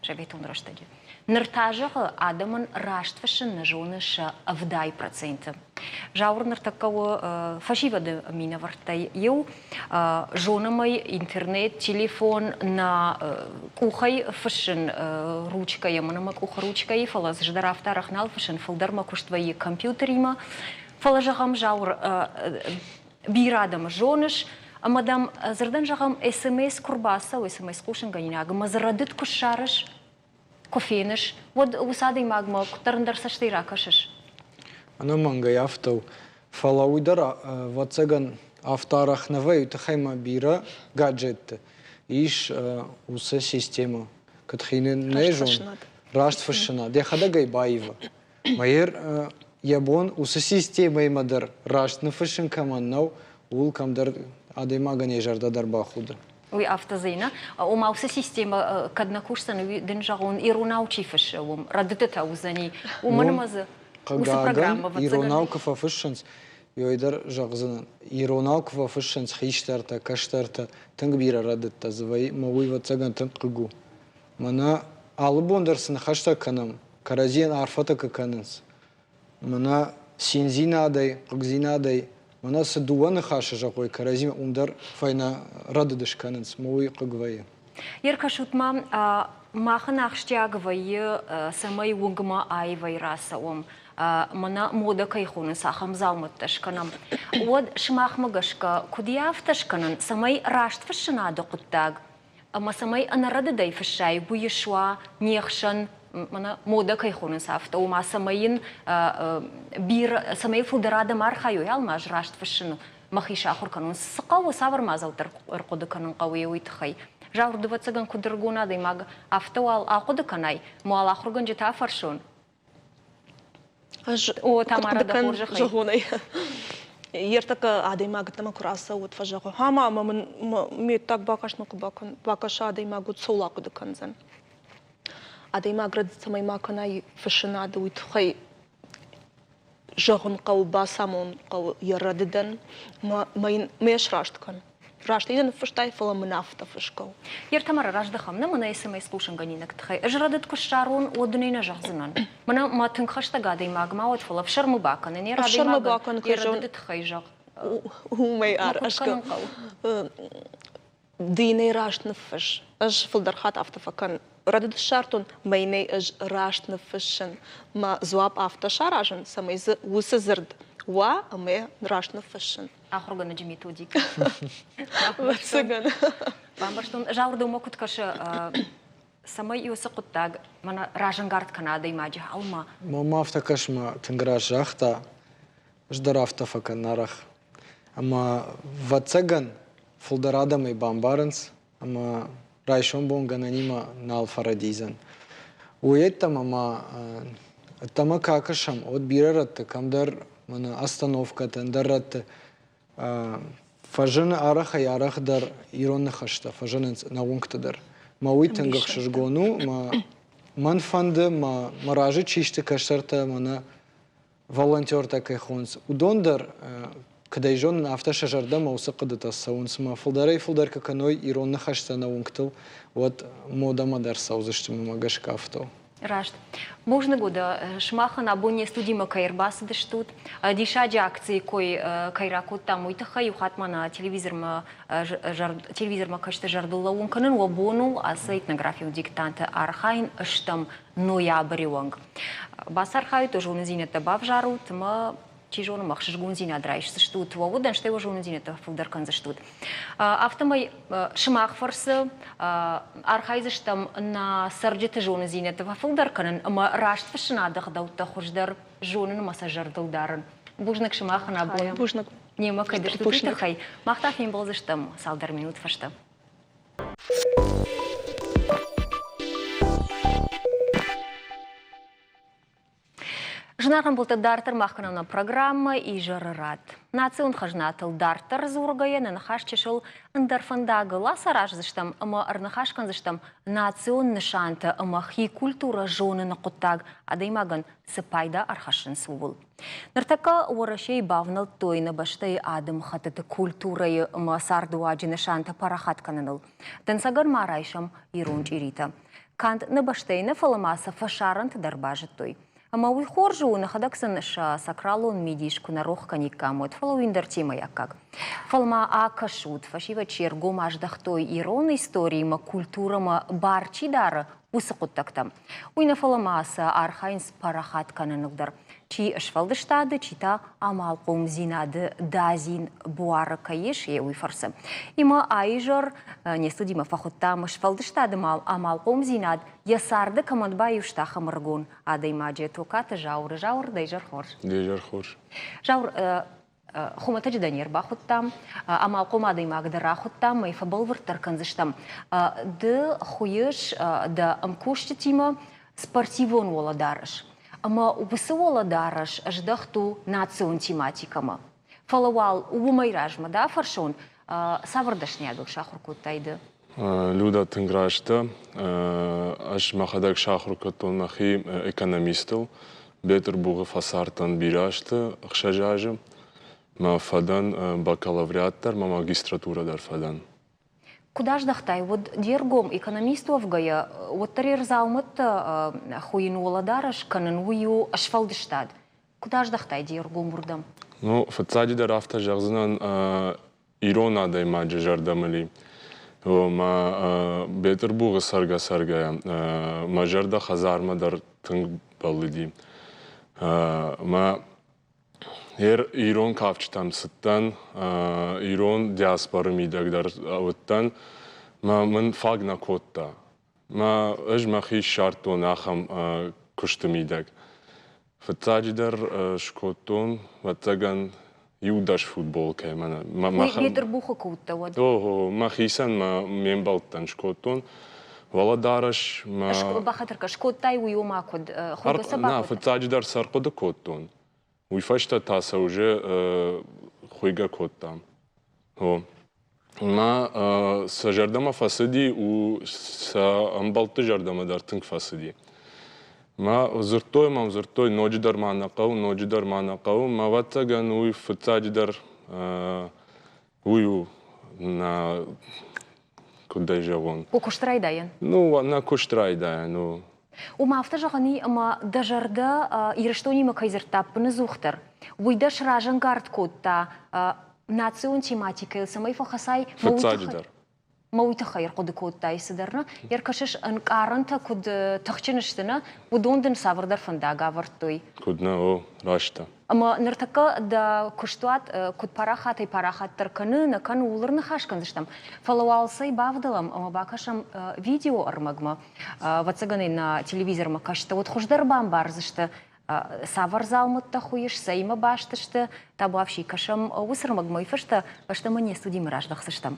советон рӕстӕджы. Ныр та, зӕгъы, адӕмӕн раст фыссын нӕ зоны сӕ 70%. Зауыр ныртӕккӕ у фӕсивӕды минӕвӕрттӕй иу. Зонӕм ӕй, интернет, телефон нӕ къухӕй фыссын ручкӕйӕ, мӕнӕ мӕ къухы ручкӕйы, фӕлӕ ӕз дӕр афтӕ арӕх нал фыссын, фылдӕр мӕ куыст вӕййы компьютеримӕ. Фӕлӕ, зӕгъӕм, Зауыр, бирӕ адӕмы зоныс, ӕмӕ дӕм, дзырдӕн зӕгъӕм, СМС куы рбацӕуы, СМС хъусынгӕнинаг, ӕмӕ дзы рӕдыд куы ссарыс, куы феныс, уӕд уыцы адӕймагмӕ куыддӕр ӕндӕр цӕстӕй ракӕсыс. Ӕнӕмӕнгӕй афтӕ у. Фӕлӕ уый дӕр, ӕвӕццӕгӕн, афтӕ арӕх нӕ вӕййы, уый тыххӕй ма бирӕ гаджетты ис уыцы системӕ, куыд хины нӕ зон, раст фыссынад, йӕхӕдӕг ӕй баивы. Майер йӕ бон уыцы системӕимӕ дӕр раст ныффыссын кӕмӕн нӕу, ууыл кӕмдӕр адӕймагӕн йӕ зӕрдӕ дӕр бахуды. Уый афтӕ Зӕйна, ома уыцы системӕ кӕд нӕ кусдзӕн, уый дын зӕгъон, иронау чи фыссы, уым рӕдыдтытӕ уыдзӕни, уымӕн ӕмӕ дзы уыцы программӕ Иронау куы фӕфыссынц, ёй дӕр зӕгъдзынӕн, иронау куы фӕфыссынц хистӕртӕ, кӕстӕртӕ, тынг бирӕ рӕдыдтӕ дзы вӕййы, ӕмӕ уый, ӕвӕццӕгӕн, тынг хъыг у. Мӕнӕ алы бон дӕр цы ныхӕстӕ кӕнӕм, кӕрӕдзийӕн арфӕтӕ куы кӕнынц, мӕнӕ циндзинадӕй, хъыгдзинадӕй, мӕнӕ цы дыууӕ ныхасы зӕгъой кӕрӕдзимӕ, уым дӕр фӕйнӕ рӕдыд скӕнынц, мӕ уый хъыг вӕййы. Ӕркӕсут-ма, махӕн ахсджиаг вӕййы, цӕмӕй уынгмӕ аивӕй рацӕуӕм, мӕнӕ модӕ кӕй хонынц, ахӕм дзаумӕттӕ скӕнӕм. Уӕд сымахмӕ гӕсгӕ, куыд йӕ афтӕ скӕнын, цӕмӕй раст фыссынады хъуыддаг ӕмӕ цӕмӕй ӕнӕрӕдыдӕй фыссай, уый суа не хсӕн, мӕнӕ модӕ кӕй хонынц, афтӕ, ома цӕмӕй йын бирӕ, цӕмӕй фылдӕр адӕм архайой алмаз раст фыссыныл, мӕхи сахуыр кӕнон. Цы хъӕуы, цавӕр мадзӕлттӕ ӕрхъуыды кӕнын хъӕуы уый тыххӕй? Зауыр, ӕвӕццӕгӕн, куыд ӕрыгон адӕймаг, афтӕ уал ахъуыды кӕнай, ӕмӕ уал ахуыргӕнджытӕ афӕрсон. Ӕз О, Тамара, дӕ хорзӕхӕй. Зӕгъонӕй. Ертӕккӕ адӕймаг куы рацӕуы, уӕд фӕзӕгъы, ӕмӕ ӕмӕ мын ме ддаг бакастмӕ куы бакӕса адӕймаг, уӕд цӕуыл ахъуыды кӕндзӕн? Адӕймаг рӕдыд цӕмӕй ма кӕна фыссынады, уый тыххӕй зӕгъын хъӕуы, бацамонын хъӕуы йӕ рӕдыдӕн, мӕ йын мӕ сраст кӕн. Раст ӕй нӕ ныффыстай, фӕлӕ мын афтӕ фысгӕ у. Ертӕмӕ раздӕхӕм нӕ мӕнӕ СМС хъусынгӕнинӕгты тыххӕй. Ӕз рӕдыд куы ссарон, уӕд ын ӕй нӕ зӕгъдзынӕн. Мӕнӕ мӕ тынг хӕстӕг адӕймаг ма уӕд, фӕлӕ ӕфсӕрмы бакӕнын. Йӕ Ӕфсӕрмы бакӕн, йӕ рӕдыды тыххӕй зӕгъ. Уымӕй арӕзгӕ. Динӕй раст ныффысс. Ӕз фылдӕр хатт афтӕ фӕкӕнын. Рӕдыд ссардтон, мӕнӕй ӕз раст ныффыссын. Мӕ дзуапп афтӕ саразын, цӕмӕй дзы уыцы дзырд уа ӕмӕ раст ныффыссын. Ахуыргӕнӕджы методикӕ. Ӕвӕццӕгӕн. Бамбӕрстон. Зауыр, дӕумӕ куыд кӕсы, цӕмӕй уыцы хъуыддаг мӕнӕ разӕнгард кӕна адӕймаджы алма? Мӕнмӕ афтӕ кӕсы, мӕ тынг раст загъта. Ӕз дӕр афтӕ фӕкӕнын арӕх. Ӕмӕ, ӕвӕццӕгӕн, фылдӕр адӕмӕй бамбарынц ӕмӕ райсом бон гӕнӕнимӕ нал фӕрӕдидзӕн. Уый йеддӕмӕ ма ӕддӕмӕ куы акӕсӕм, уӕд бирӕ рӕтты кӕмдӕр мӕнӕ остановкӕты, ӕндӕр рӕтты фӕзыны арӕхӕй-арӕхдӕр ирон ныхӕстӕ фӕзынынц нӕ уынгты дӕр. Мӕ уый тынг ӕхсызгон у, мӕ мӕн фӕнды, мӕ мӕ разы чи сты кӕстӕртӕ, мӕнӕ волонтертӕ кӕй хонынц, уыдон дӕр, куыд ӕй зонын, афтӕ сӕ зӕрдӕмӕ уыцы хъуыдытӕ цӕуынц ӕмӕ фылдӕрӕй-фылдӕр куы кӕной ирон ныхӕстӕ нӕ уынгтыл, уӕд модӕмӕ дӕр цӕудзысты мӕмӕ гӕсгӕ афтӕ. Раст. Бузныг у дӕ, сымахӕн абон не студимӕ кӕй ӕрбацыдыстут, диссаджы акцийы кой кӕй ракодтам, уый тыххӕй. Иу хатт ма нӕ телевизормӕ телевизормӕ кӕсты зӕрдыл лӕууын кӕнын уӕ бон у ацы этнографион диктанты архайын стӕм ноябры онг. Бацархайут, зонындзинӕдтӕ бавзарут ӕмӕ чи зоны, ӕмӕ ӕхсызгондзинад райсдзыстут, уӕ удӕн, стӕй уӕ зонындзинӕдтӕ фылдӕр кӕндзыстут. Афтӕмӕй сымах фӕрцы архайдзыстӕм нӕ цӕрджыты зонындзинӕдтӕ фӕфылдӕр кӕнын ӕмӕ раст фыссынады ӕгъдӕуттӕ хуыздӕр зонын ӕмӕ сӕ зӕрдыл дарын. Бузныг сымахӕн абон. Бузныг. Немӕ кӕй дыстут, уый тыххӕй. Мах та фембӕлдзыстӕм цалдӕр минут фӕстӕ. Зынаргъ ӕмбӕлттӕ, дарддӕр мах кӕнӕм нӕ программӕ «Изӕры рад». Национ хӕзнатыл дарддӕр дзургӕйӕ нӕ ныхас чысыл ӕндӕр фӕндагыл ацараздзыстӕм ӕмӕ ӕрныхас кӕндзыстӕм национ нысантӕ ӕмӕ хи культурӕ зоныны хъуыддаг адӕймагӕн цы пайда ӕрхӕссынц, ууыл. Ныртӕккӕ Уӕрӕсейы бавнӕлдтой нӕ бӕстӕйы адӕмыхӕттыты культурӕйы ӕмӕ цардыуаджы нысантӕ парахат кӕныныл. Дӕнцӕгӕн ма райсӕм ирон чъиритӕ. Канд нӕ бӕстӕйы нӕ, фӕлӕ ма сӕ фӕсарӕнты дӕр базыдтой. Ӕмӕ уый хорз у, нӕхӕдӕг сын сӕ сакралон мидис куы нӕ рох кӕниккам, уӕд, фӕлӕ уый ӕндӕр темӕйы аккаг. Фӕлӕ ма акӕсут, фӕсивӕд се ргом аздӕхтой ирон историмӕ, культурӕмӕ бар чи дары, уыцы хъуыддӕгтӕм. Уый нӕ фӕлӕ ма сӕ архайынц парахат кӕныныл дӕр. Чи сфӕлдыстады, чи та амалхъомдзинады дадзин буары кӕй ис, йе уый фӕрцы. Имӕ аизӕр не студимӕ фӕхуыдтам сфӕлдыстады амалхъомдзинад йӕ царды кӕмӕн баиу сты ахӕм ӕрыгон адӕймаджы Токаты Зауыры. Зауыр, дӕ изӕр хорз. Де изӕр хорз. Зауыр, хуымӕтӕджы дӕ не рбахуыдтам, амалхъом адӕймаг дӕ рахуыдтам, ӕй фӕбӕлвырддӕр кӕндзыстӕм. Ды хуыйыс дӕ ӕмкусджытимӕ спортивон уӕлӕдарӕс. Ӕмӕ уыцы уӕлӕдарӕс ӕздӕхт у национ тематикӕмӕ. Фӕлӕ уал уымӕй размӕ дӕ афӕрсон, цавӕр дӕсныйадыл сахуыр кодтай ды? Люда, тынг раст дӕ. Ӕз мӕхӕдӕг сахуыр кодтон мӕхи экономистыл. Бетъырбухы фӕцардтӕн бирӕ азты, 6 азы. Мӕ фӕдӕн бакалавриат дӕр, мӕ магистратурӕ дӕр фӕдӕн. Куыд аздӕхтай, уӕд де ргом экономист уӕвгӕйӕ, уӕддӕр йе рдзаумӕттӕ хуыйын уӕлӕдарӕс кӕнын, уый у сфӕлдыстад. Куыд аздӕхтай де ргом уырдӕм? Ну, фыццаджыдӕр афтӕ зӕгъдзынӕн, ирон адӕймаджы зӕрдӕмӕ Мӕ Бетъырбухы цӕргӕ-цӕргӕйӕ мӕ зӕрдӕ хӕдзармӕ дӕр тынг бӕллыди. Мӕ ирон кафджытӕм цыдтӕн, ирон диаспоры мидӕг дӕр уыдтӕн, мӕ мын фаг нӕ кодта. Мӕ ӕз мӕхи ссардтон ахӕм куысты мидӕг. Фыццаджыдӕр скодтон, ӕвӕццӕгӕн, иу-дӕс футболкӕйы мӕнӕ. Бетъырбухы куы уыдтӕ, уӕд? О, мӕхицӕн мӕ ме мбӕлттӕн скодтон. Уӕлӕдарӕс мӕ... Бахатыр кӕн, скодтай уый ома куыд? Хуыгӕ сӕ Нӕ, фыццаджыдӕр сӕ ӕрхъуыды кодтон. Уый фӕстӕ та сӕ уже хуыйгӕ кодтам. О. Мӕ сӕ зӕрдӕмӕ фӕцыди, у сӕ ӕмбӕлтты зӕрдӕмӕ дӕр тынг фӕцыди. Мӕ дзырдтой мӕм, дзырдтой, ноджыдӕр ма нӕ хъӕуы, ноджыдӕр ма нӕ хъӕуы. Мӕ ӕвӕццӕгӕн, уый фыццаджыдӕр уый у нӕ, куыд ӕй зӕгъон. У куыст райдайӕн? Ну, нӕ куыст райдайӕн у. Уымӕ афтӕ зӕгъӕн и, ӕмӕ дӕ зӕрдӕ Ирыстонимӕ кӕй дзырдта ӕппыныдзухдӕр, уый дӕ сразӕнгард кодта. Национ тематикӕйыл цӕмӕй фӕхӕцай, Фыццаджыдӕр. Мӕ уый тыххӕй ӕрхъуыды кодтай цыдӕр, нӕ? Ӕркӕсыс, ӕнкъарӕнтӕ куыд тыхджын сты, нӕ? Уыдон дын цавӕрдӕр фӕндаг авӕрдтой. Куыд нӕ, о, раст дӕ. Ӕмӕ ныртӕккӕ дӕ куыстуат куыд парахатӕй-парахатдӕр кӕны, нӕ кӕны, ууыл ӕрныхас кӕндзыстӕм. Фӕлӕ уал цӕй бавдӕлӕм ӕмӕ бакӕсӕм видеоӕрмӕгмӕ. Ӕвӕццӕгӕн ӕй нӕ телевизормӕ кӕсты, уӕд хуыздӕр бамбардзысты, цавӕр дзаумӕттӕ хуыйыс, цӕимӕ баст сты. Табуафси, кӕсӕм уыцы ӕрмӕгмӕ, уый фӕстӕ фӕстӕмӕ не студимӕ раздӕхдзыстӕм.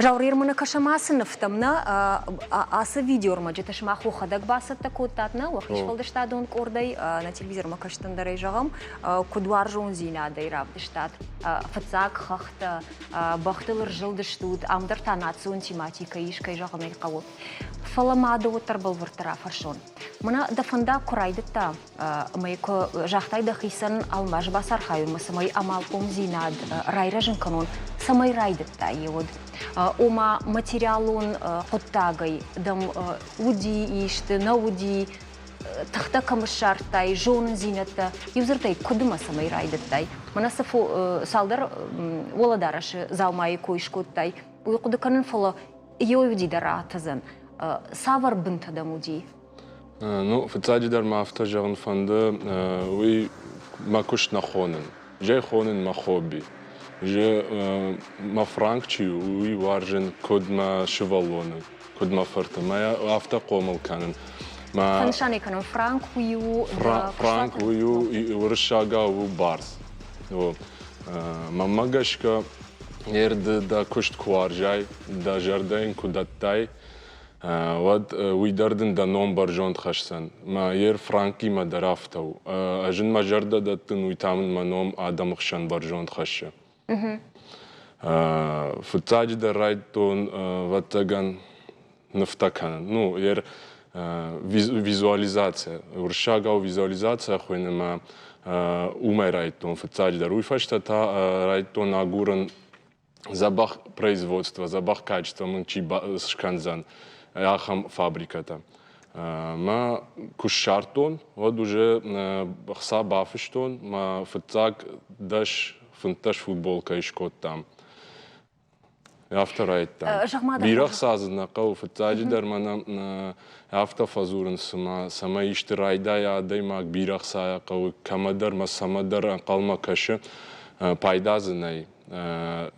Жаурир, мӕнӕ кӕсӕм ацы нывтӕм, нӕ ацы видеоӕрмӕджытӕ сымах уӕхӕдӕг бацӕттӕ кодтат, нӕ уӕхи сфӕлдыстадон къордӕй, нӕ телевизормӕ кӕстӕн дӕр ӕй зӕгъӕм, куыд уарзондзинадӕй равдыстат фыццаг хӕхтӕ, бӕхтыл ӕрзылдыстут, ам дӕр та национ тематикӕ ис, кӕй зӕгъын ӕй хъӕуы. Фӕлӕ ма ды уӕддӕр бӕлвырддӕр афӕрсон. Мӕнӕ дӕ фӕндаг куы райдыдта ӕмӕ куы загътай дӕхицӕн алмаз бацархайынмӕ, цӕмӕй амалхъомдзинад райрӕзын кӕнон, цӕмӕй райдыдтай уӕд? Ома материалон хъуыддагӕй дӕм уыди исты, нӕ уыди, тыхтӕ кӕм ссардтай, зонындзинӕдтӕ, иудзырдӕй, куыд ӕмӕ цӕмӕй райдыдтай? Мӕнӕ цы цалдӕр уӕлӕдарӕсы дзаумайы кой скодтай, уый хъуыды кӕнын, фӕлӕ йе уыди дӕр атӕдзӕн. Цавӕр бынтӕ дӕм уыди? Ну, фыццаджыдӕр мӕ афтӕ зӕгъын фӕнды, уый мӕ куыст нӕ хонын. Зӕй хонын мӕ хобби. Же мӕ франк чи у, уый уарзын куыд мӕ сывӕллоны, куыд мӕ фырты. Мӕ афтӕ хъомыл кӕнын. Мӕ Фӕнысан ӕй кӕнӕм, франк уый у Франк уый у уырыссагау у барс. Мӕнмӕ гӕсгӕ, ер ды дӕ куыст куы уарзай, дӕ зӕрдӕ йын куы дӕттай, уӕд уый дӕр дын дӕ ном бӕрзонд хӕсдзӕн. Мӕ ер Франкимӕ дӕр афтӕ у. Ӕз ын мӕ зӕрдӕ дӕттын, уый та мын мӕ ном адӕмы хсӕн бӕрзонд хӕссы. Фыццаджыдӕр райдыдтон, ӕвӕццӕгӕн, нывтӕ кӕнын. Ну, ер визуализация, уырыссагау визуализация хуыйны мӕ уымӕй райдыдтон фыццаджыдӕр. Уый фӕстӕ та райдыдтон агурын дзӕбӕх производство, дзӕбӕх качество мын чи скӕндзӕн, ахӕм фабрикӕтӕ. Мӕ куы ссардтон, уӕд уже ӕхца бафыстон, мӕ фыццаг 10-15 футболкӕйы скодтам. Афтӕ райдтам. Бирӕ хца дзы нӕ хъӕуы. Фыццаджыдӕр мӕнӕ афтӕ фӕдзурынц, цыма цӕмӕй исты райдайа адӕймаг, бирӕ хцайӕ хъӕуы, кӕмӕдӕр мӕ цӕмӕдӕр ӕнхъӕлмӕ кӕсы, пайда дзы нӕй.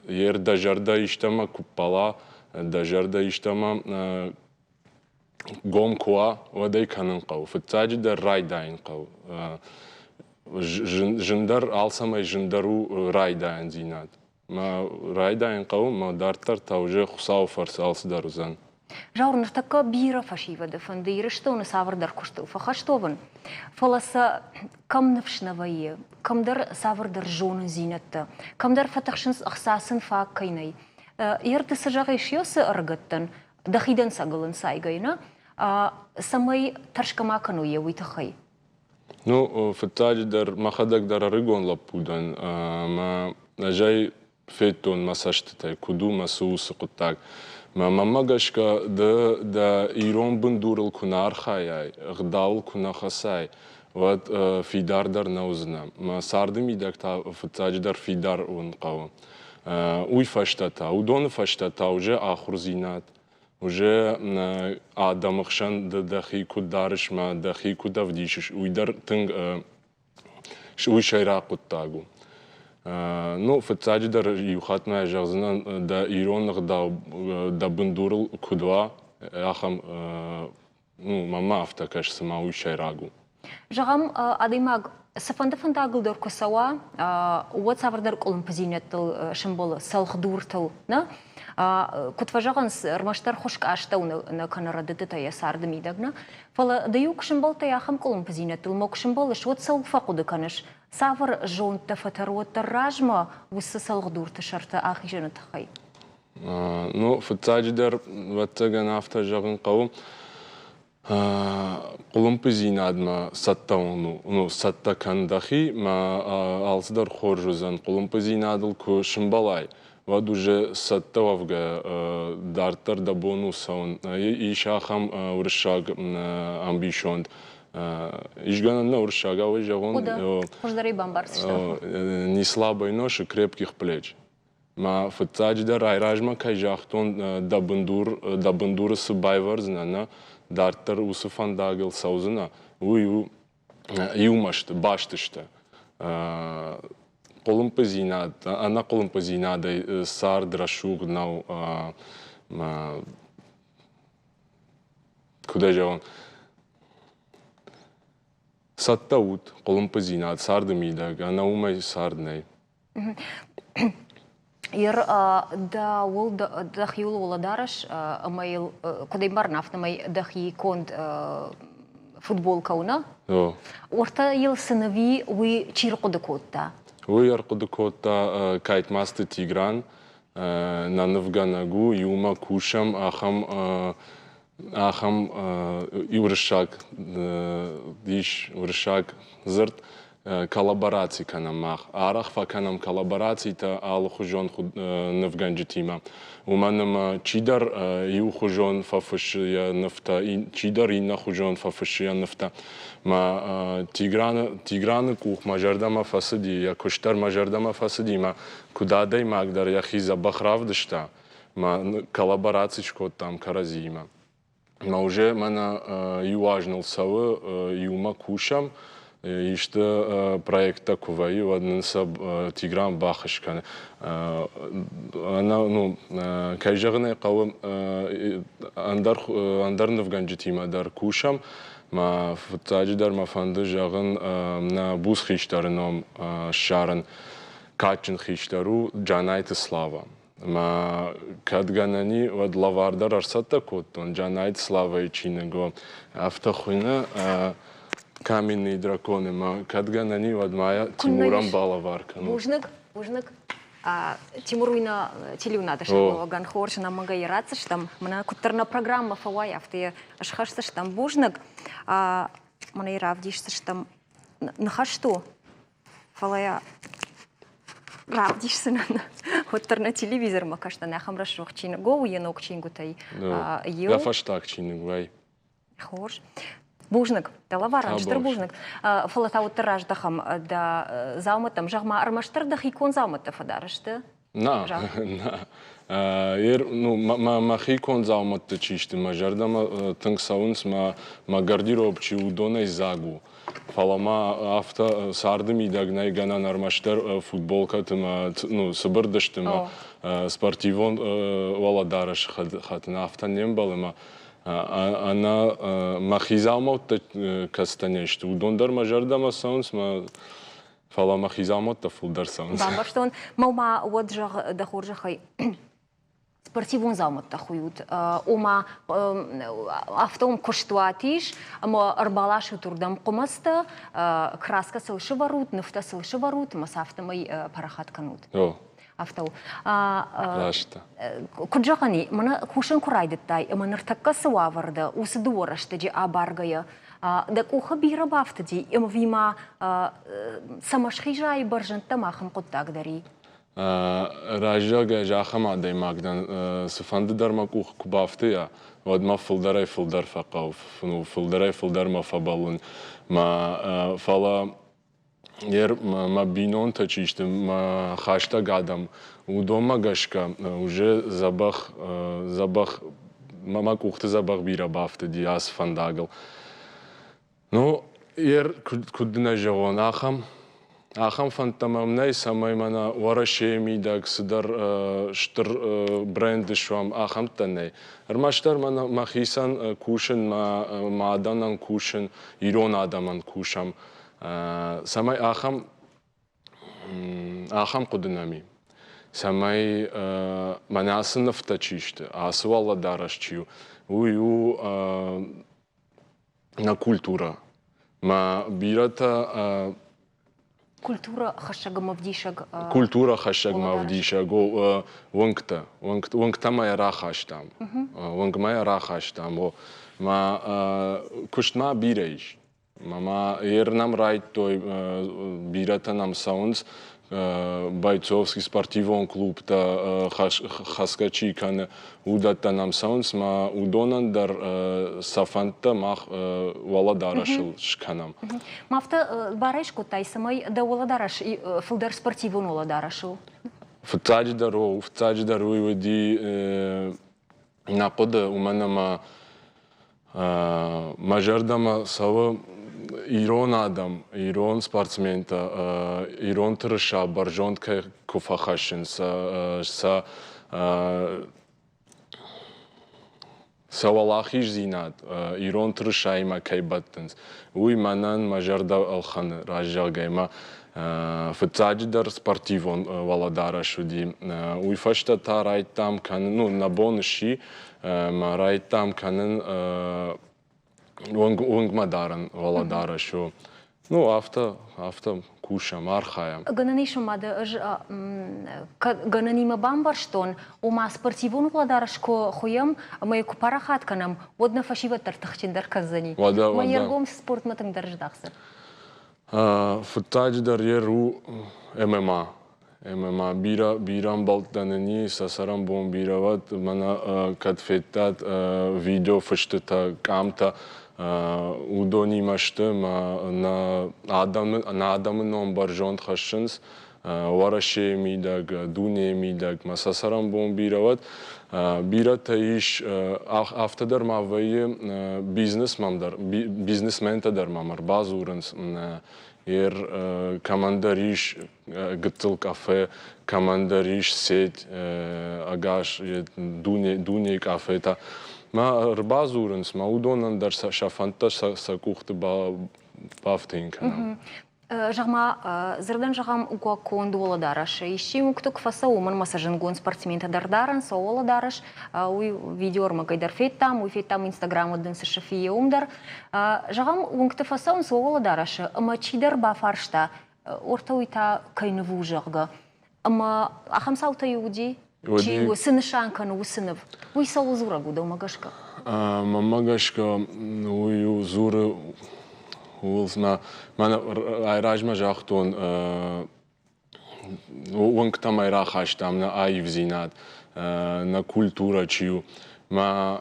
Ер дӕ зӕрдӕ истӕмӕ куы ппӕла, дӕ зӕрдӕ истӕмӕ гом куы уа, уӕд ӕй кӕнын хъӕуы. Фыццаджыдӕр райдайын хъӕуы. Зындӕр, алцӕмӕй зындӕр у райдайӕндзинад. Мӕ райдайын хъӕуы, мӕ дарддӕр та уже Хуыцауы фӕрцы алцыдӕр уыдзӕн. Зауыр, ныртӕккӕ бирӕ фӕсивӕды фӕнды Ирыстоны цавӕрдӕр куыстыл фӕхӕст уӕвын, фӕлӕ сӕ кӕм ныфс нӕ вӕййы, кӕмдӕр цавӕрдӕр зонындзинӕдтӕ, кӕмдӕр фӕтыхсынц ӕхца сын фаг кӕй нӕй. Ерты цы зӕгъис цы ӕрыгӕттӕн, дӕхи дӕнцӕгыл ӕнцайгӕй, нӕ, цӕмӕй тӕрсгӕ ма кӕной йӕ уый тыххӕй? Ну, фыццаджыдӕр, мӕхӕдӕг дӕр ӕрыгон лӕппу дӕн, ӕмӕ ӕз ӕй федтон мӕ цӕстытӕй, куыд у мӕ цы у цы хъуыддаг. Мӕ мӕнмӕ гӕсгӕ ды дӕ ирон бындурыл куы нӕ архайай, ӕгъдауыл куы нӕ хӕцай, уӕд фидардӕр нӕ уыдзынӕ. Мӕ царды мидӕг та фыццаджыдӕр фидар уын хъӕуы. Уый фӕстӕ та, уыдоны фӕстӕ та уже ахуырдзинад, уже адӕмы хсӕн ды дӕхи куыд дарыс мӕ дӕхи куыд ӕвдисыс, уый дӕр тынг уый сӕйраг хъуыддаг у. Ну, фыццаджыдӕр иу хатт ма зӕгъдзынӕн, дӕ ирон ӕгъдау дӕ бындурыл куыд уа, ахӕм ну, мӕнмӕ афтӕ кӕсы, цыма уый сӕйраг у. Зӕгъӕм, адӕймаг цыфӕнды фӕндагыл дӕр куы цӕуа, уӕд цавӕрдӕр къуылымпыдзинӕдтыл сӕмбӕлы, цӕлхдуртыл, нӕ? Куыд фӕзӕгъынц, ӕрмӕстдӕр хуыскъ астӕу нӕ кӕны рӕдыдтытӕ йӕ царды мидӕг, нӕ? Фӕлӕ ды-иу куы сӕмбӕлдтӕ ахӕм къуылымпыдзинӕдтыл ӕмӕ куы сӕмбӕлыс, уӕд цӕуыл фӕхъуыды кӕныс? Цавӕр зонд дӕ фӕтӕры уӕддӕр размӕ уыцы цӕлхдурты сӕрты ахизыны тыххӕй? Ну, фыццаджыдӕр, ӕвӕццӕгӕн, афтӕ зӕгъын хъӕуы, къуылымпыдзинадмӕ цӕттӕ у, ну, цӕттӕ кӕн дӕхи, мӕ алцыдӕр хорз уыдзӕн. Къуылымпыдзинадыл куы сымбӕлай, уӕд уже цӕттӕ уӕвгӕ дарддӕр дӕ бон у цӕуын. Ис ахӕм уырыссаг ӕмбисонд. Ис гӕнӕн нӕ уырыссагау ӕй зӕгъон. Хуыздӕрӕй бамбардзыстӕм. Не слабой ноши крепких плеч. Мӕ фыццаджыдӕр айразмӕ кӕй загътон, дӕ бындур, дӕ бындуры цы байвӕрдзынӕ, нӕ, дарддӕр уыцы фӕндагыл цӕудзынӕ, уый у иумӕ сты, баст сты. Къуылымпыдзинад, ӕнӕкъуылымпыдзинадӕй цард рӕсугъд нӕу. Куыд ӕй зӕгъон, цӕттӕ ут къуылымпыдзинад царды мидӕг, ӕнӕ уымӕй цард нӕй. Ер дӕуыл дӕхиуыл уӕлӕдарӕс ӕмӕ йыл куыд ӕмбарын, афтӕмӕй дӕхи конд футболкӕ у, нӕ? Уӕртӕ йыл цы ныви, уый чи рхъуыды кодта? Уый ӕрхъуыды кодта Кайтмазты Тигран, нӕ нывгӕнӕг у, иумӕ кусӕм ахӕм ахӕм уырыссаг ис уырыссаг дзырд коллабораци кӕнӕм мах. Арӕх фӕкӕнӕм коллаборацитӕ алыхуызон нывгӕнджытимӕ. Уымӕн ӕмӕ чидӕр иухуызон фӕфыссы йӕ нывтӕ, чидӕр иннӕхуызон фӕфыссы йӕ нывтӕ. Мӕ Тиграны, Тиграны къух мӕ зӕрдӕмӕ фӕцыди, йӕ куыст дӕр мӕ зӕрдӕмӕ фӕцыди, мӕ куыд адӕймаг дӕр йӕхи дзӕбӕх равдыста. Мӕ коллабораци скодтам кӕрӕдзиимӕ. Мӕ уже мӕнӕ иу аз ныл цӕуы, иумӕ кусӕм, исты проекттӕ куы вӕййы, уӕд нын сӕ Тигран баххуыс кӕны. Ну, кӕй зӕгъын ӕй хъӕуы, ӕндӕр, ӕндӕр нывгӕнджытимӕ дӕр кусӕм. Мӕ фыццаджыдӕр мӕ фӕнды зӕгъын нӕ буц хистӕры ном ссарын. Кадджын хистӕр у Джанайты Слава. Мӕ кӕд гӕнӕн и, уӕд лӕвар дӕр ӕрцӕттӕ кодтон Джанайты Славӕйы чиныг, афтӕ хуыйны «Каменные драконы». Мӕ кӕд гӕнӕн и, уӕд ма йӕ Тимурӕн балӕвар кӕнон. Бузныг, бузныг. Тимур, уый нӕ телеуынады сӕргълӕууӕгӕн хорз нӕмыгӕй ратдзыстӕм. Мӕнӕ куыддӕр нӕ программӕ фӕуай, афтӕ йӕ схӕсдзыстӕм. Бузныг. Мӕнӕ йӕ равдисдзыстӕм. Ныхӕст у, Фӕлӕ йӕ равдисдзынӕн, уӕддӕр нӕ телевизормӕ кӕсдӕн ахӕм рӕсугъд чиныг. О, йӕ ног чингуытӕй иу. Дӕ фӕстаг чиныг вӕй. Хорз. Бузныг. Дӕ лӕварӕн стыр бузныг. Фӕлӕ та уӕддӕр раздӕхӕм дӕ дзаумӕттӕм. Зӕгъ-ма, ӕрмӕстдӕр дӕхи конд дзаумӕттӕ фӕдарыс ды? На, на. Ну, мӕхи конд дзаумӕтты чи сты, мӕ зӕрдӕмӕ тынг цӕуынц, мӕ, мӕ гардероб чи уыдонӕй дзаг у. Фӕлӕ ма афтӕ царды мидӕг нӕй гӕнӕн ӕрмӕстдӕр футболкӕты мӕ ну, цыбырдысты мӕ спортивон уӕлӕдарӕсы хӕтын афтӕ не мбӕлы мӕ ӕнӕ мӕхи дзаумӕттӕ кӕцытӕ не сты, уыдон дӕр мӕ зӕрдӕмӕ цӕуынц, мӕ Фӕлӕ мӕхи дзаумӕттӕ фылдӕр цӕуынц. Бамбӕрстон. Мӕ ма уӕд зӕгъ дӕ хорзӕхӕй, спортивон дзаумӕттӕ хуыйут, ома афтӕ уым куыстуат ис, ӕмӕ ӕрбаласут уырдӕм хъуымӕцтӕ, краскӕ сыл сывӕрут, нывтӕ сыл сывӕрут ӕмӕ сӕ афтӕмӕй парахат кӕнут. Афтӕ у. Раст. Куыд зӕгъӕн и, мӕнӕ кусын куы райдыдтай ӕмӕ ныртӕккӕ цы уавӕр дӕ, уыцы дыууӕ рӕстӕджы абаргӕйӕ, дӕ къухы бирӕ бафтыди ӕви ма цӕмӕ схизай бӕрзӕндтӕм ахӕм хъуыддаг дӕр и? Раззаг ӕз ахӕм адӕймаг дӕн, цыфӕнды дӕр мӕ къух куы бафтыйа, уӕд мӕ фылдӕрӕй-фылдӕр фӕхъӕуы, фылдӕрӕй-фылдӕр мӕ фӕбӕллын. Фӕлӕ мӕ бинонтӕ чи сты, мӕ хӕстӕг адӕм, уыдонмӕ гӕсгӕ уже дзӕбӕх, дзӕбӕх, мӕ къухты дзӕбӕх бирӕ бафтыди ацы фӕндагыл. Ну, куыд дын ӕй зӕгъон, ахӕм, ахӕм фӕндтӕ мӕм нӕй, цӕмӕй мӕнӕ Уӕрӕсейы мидӕг цыдӕр стыр бренд суӕм, ахӕмттӕ нӕй. Ӕрмӕстдӕр мӕнӕ мӕхицӕн кусын, мӕ мадӕнӕн кусын, ирон адӕмӕн кусӕм, цӕмӕй ахӕм, ахӕм хъуыды нӕм и, цӕмӕй мӕнӕ ацы нывтӕ чи сты, ацы уӕлӕдарӕс чи у, уый у нӕ культурӕ. Мӕ бирӕтӕ Культурӕ хӕссӕг ӕмӕ ӕвдисӕг. Культурӕ хӕссӕг ӕмӕ ӕвдисӕг уынгтӕ. Уынгтӕ ма йӕ рахастам. Уынгмӕ йӕ рахастам. Мӕ куыст ма бирӕ ис. Ма ер нӕм райдтой, бирӕтӕ нӕм цӕуынц бойцовский спортивон клубтӕ хӕсгӕ чи кӕны, уыдӕттӕ нӕм цӕуынц, ма уыдонӕн дӕр сӕ фӕндтӕ мах уӕлӕдарӕсыл скӕнӕм. Ма афтӕ барӕй скодтай, цӕмӕй дӕ уӕлӕдарӕс фылдӕр спортивон уӕлӕдарӕс у? Фыццаджыдӕр, фыццаджыдӕр уый уыди нӕ хъуыды, уымӕн ӕмӕ мӕ зӕрдӕмӕ цӕуы ирон адӕм, ирон спортсментӕ, ирон тырыса бӕрзонд кӕй куы фӕхӕссынц, сӕ сӕ уӕлахиздзинад ирон тырысаимӕ кӕй бӕттынц, уый мӕнӕн мӕ зӕрдӕ ӕлхӕны раззагӕй. Мӕ фыццаджыдӕр спортивон уӕлӕдарӕс уыди. Уый фӕстӕ та райдтам кӕнын, ну, нӕ бон сси, мӕ райдтам кӕнын уынгмӕ дарын уӕлӕдарӕс. Ну, афтӕ, афтӕ кусӕм, архайӕм. Гӕнӕн ис, ӕмӕ дӕ ӕз гӕнӕнимӕ бамбӕрстон, ома спортивон уӕлӕдарӕс куы хуыйӕм ӕмӕ йӕ куы парахат кӕнӕм, уӕд нӕ фӕсивӕд дӕр тыхджындӕр кӕндзӕни. Уӕдӕ, Мӕ йе ргом спортмӕ тынгдӕр здӕхдзӕн. Фыццаджыдӕр ер у ММА. Ӕмӕ ма бирӕ, бирӕ ӕмбӕлттӕ нын и, сӕ цӕрӕнбон бирӕ уӕд. Мӕнӕ кӕд федтат видеофыстытӕ, къамтӕ, уыдонимӕ сты мӕ нӕ адӕмы, нӕ адӕмы ном бӕрзонд хӕссынц Уӕрӕсейы мидӕг, дунейы мидӕг. Мӕ сӕ цӕрӕнбон бирӕ уӕд. Бирӕтӕ ис, афтӕ дӕр ма вӕййы бизнесмӕн дӕр, бизнесментӕ дӕр мӕм ӕрбадзурынц. Ер кӕмӕндӕр ис гыццыл кафе, кӕмӕндӕр ис сеть, ӕгас дуне, дунейы кафетӕ. Мӕ ӕрбадзурынц, мӕ уыдонӕн дӕр сӕ фӕндтӕ сӕ къухты бафтыйын кӕнӕм. Зӕгъ-ма, дзырдӕн зӕгъӕм, конд уӕлӕдарӕсы исчи уынгты куы фӕцӕуы, уымӕн ӕмӕ сӕ зындгонд спортсментӕ дӕр дарынц сӕ уӕлӕдарӕс. Уый видеоӕрмӕгӕй дӕр федтам, уый федтам Инстаграмы дын цы сыфийы уым дӕр. Зӕгъӕм, уынгты фӕцӕуынц уӕлӕдарӕсы ӕмӕ чидӕр бафарста, Ортӕ уый та кӕй ныв у, зӕгъгӕ. Ӕмӕ ахӕм цаутӕ-иу уыди? Чи у, цы нысан кӕны уыцы ныв? Уый цӕуыл дзурӕг у дӕумӕ гӕсгӕ? Мӕнмӕ гӕсгӕ уый у дзуры ууыл мӕ айразмӕ загътон уынгтӕм ӕй рахастам нӕ аивдзинад, нӕ культурӕ чи у. Мӕ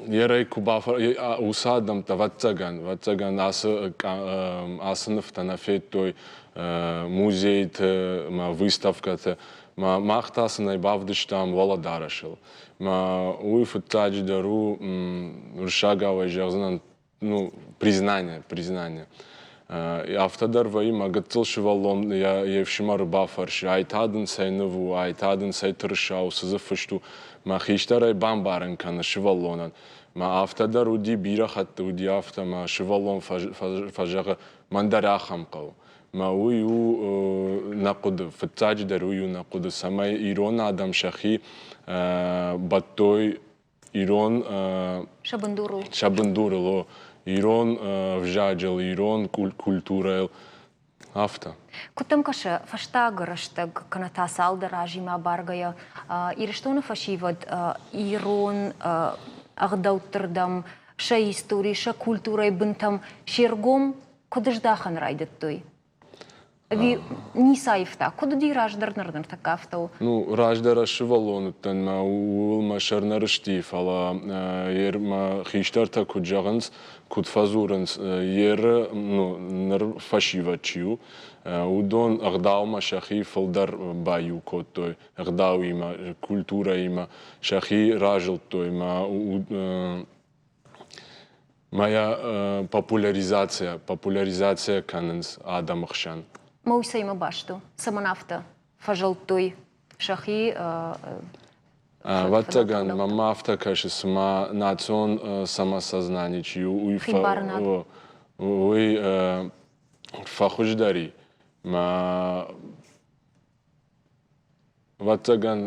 Ерӕй куы бафӕр... Уыцы адӕмтӕ, ӕвӕццӕгӕн, ӕвӕццӕгӕн ацы, ацы нывтӕ нӕ федтой музейты мӕ выставкӕты. Мӕ мах та сын ӕй бавдыстам уӕлӕдарӕсыл. Мӕ уый фыццаджыдӕр у, уырыссагау ӕй зӕгъдзынӕн, ну, признание, признание. Афтӕ дӕр вӕййы, мӕ гыццыл сывӕллон йӕ йе фсымӕры бафӕрсы, ай та дын цӕй ныв у, ай та дын цӕй тырыса у, цы дзы фыст у. Мӕ хистӕр ӕй бамбарын кӕны сывӕллонӕн. Мӕ афтӕ дӕр уыди, бирӕ хатты уыди афтӕ, мӕ сывӕллон фӕзӕгъы, мӕн дӕр ахӕм хъӕуы. Мӕ уый у нӕ хъуыды, фыццаджыдӕр уый у нӕ хъуыды, цӕмӕй ирон адӕм сӕхи бӕттой ирон сӕ бындурыл сӕ бындурыл о ирон ӕвзаджыл ирон культурӕйыл афтӕ. Куыд дӕм кӕсы, фӕстаг рӕстӕг кӕнӕ та цалдӕр азимӕ баргӕйӕ Ирыстоны фӕсивӕд ирон ӕгъдӕутты рдӕм, сӕ истори, сӕ культурӕйы бынтӕм се ргом куыд здахын райдыдтой? Ӕви ницы аивта? Куыд уыди раздӕр ныр ныртӕккӕ афтӕ у? Ну, раздӕр ӕз сывӕллон уыдтӕн, мӕ ууыл мӕ сӕр нӕ рысти, фӕлӕ ер мӕ хистӕртӕ куыд зӕгъынц, куыд фӕдзурынц, еры ну, ныр фӕсивӕд чи у, уыдон ӕгъдаумӕ сӕхи фылдӕр баиу кодтой, ӕгъдауимӕ, культурӕимӕ сӕхи разылдтой мӕ Мӕ популяризация, популяризация кӕнынц адӕмы хсӕн. Мӕ уый цӕимӕ баст у? Цӕмӕн афтӕ фӕзылдтой сӕхи? Ӕвӕццӕгӕн, мӕнмӕ афтӕ кӕсы, цыма национ самосознание чи у, уый, уый фӕхуыздӕр и. Мӕ Ӕвӕццӕгӕн,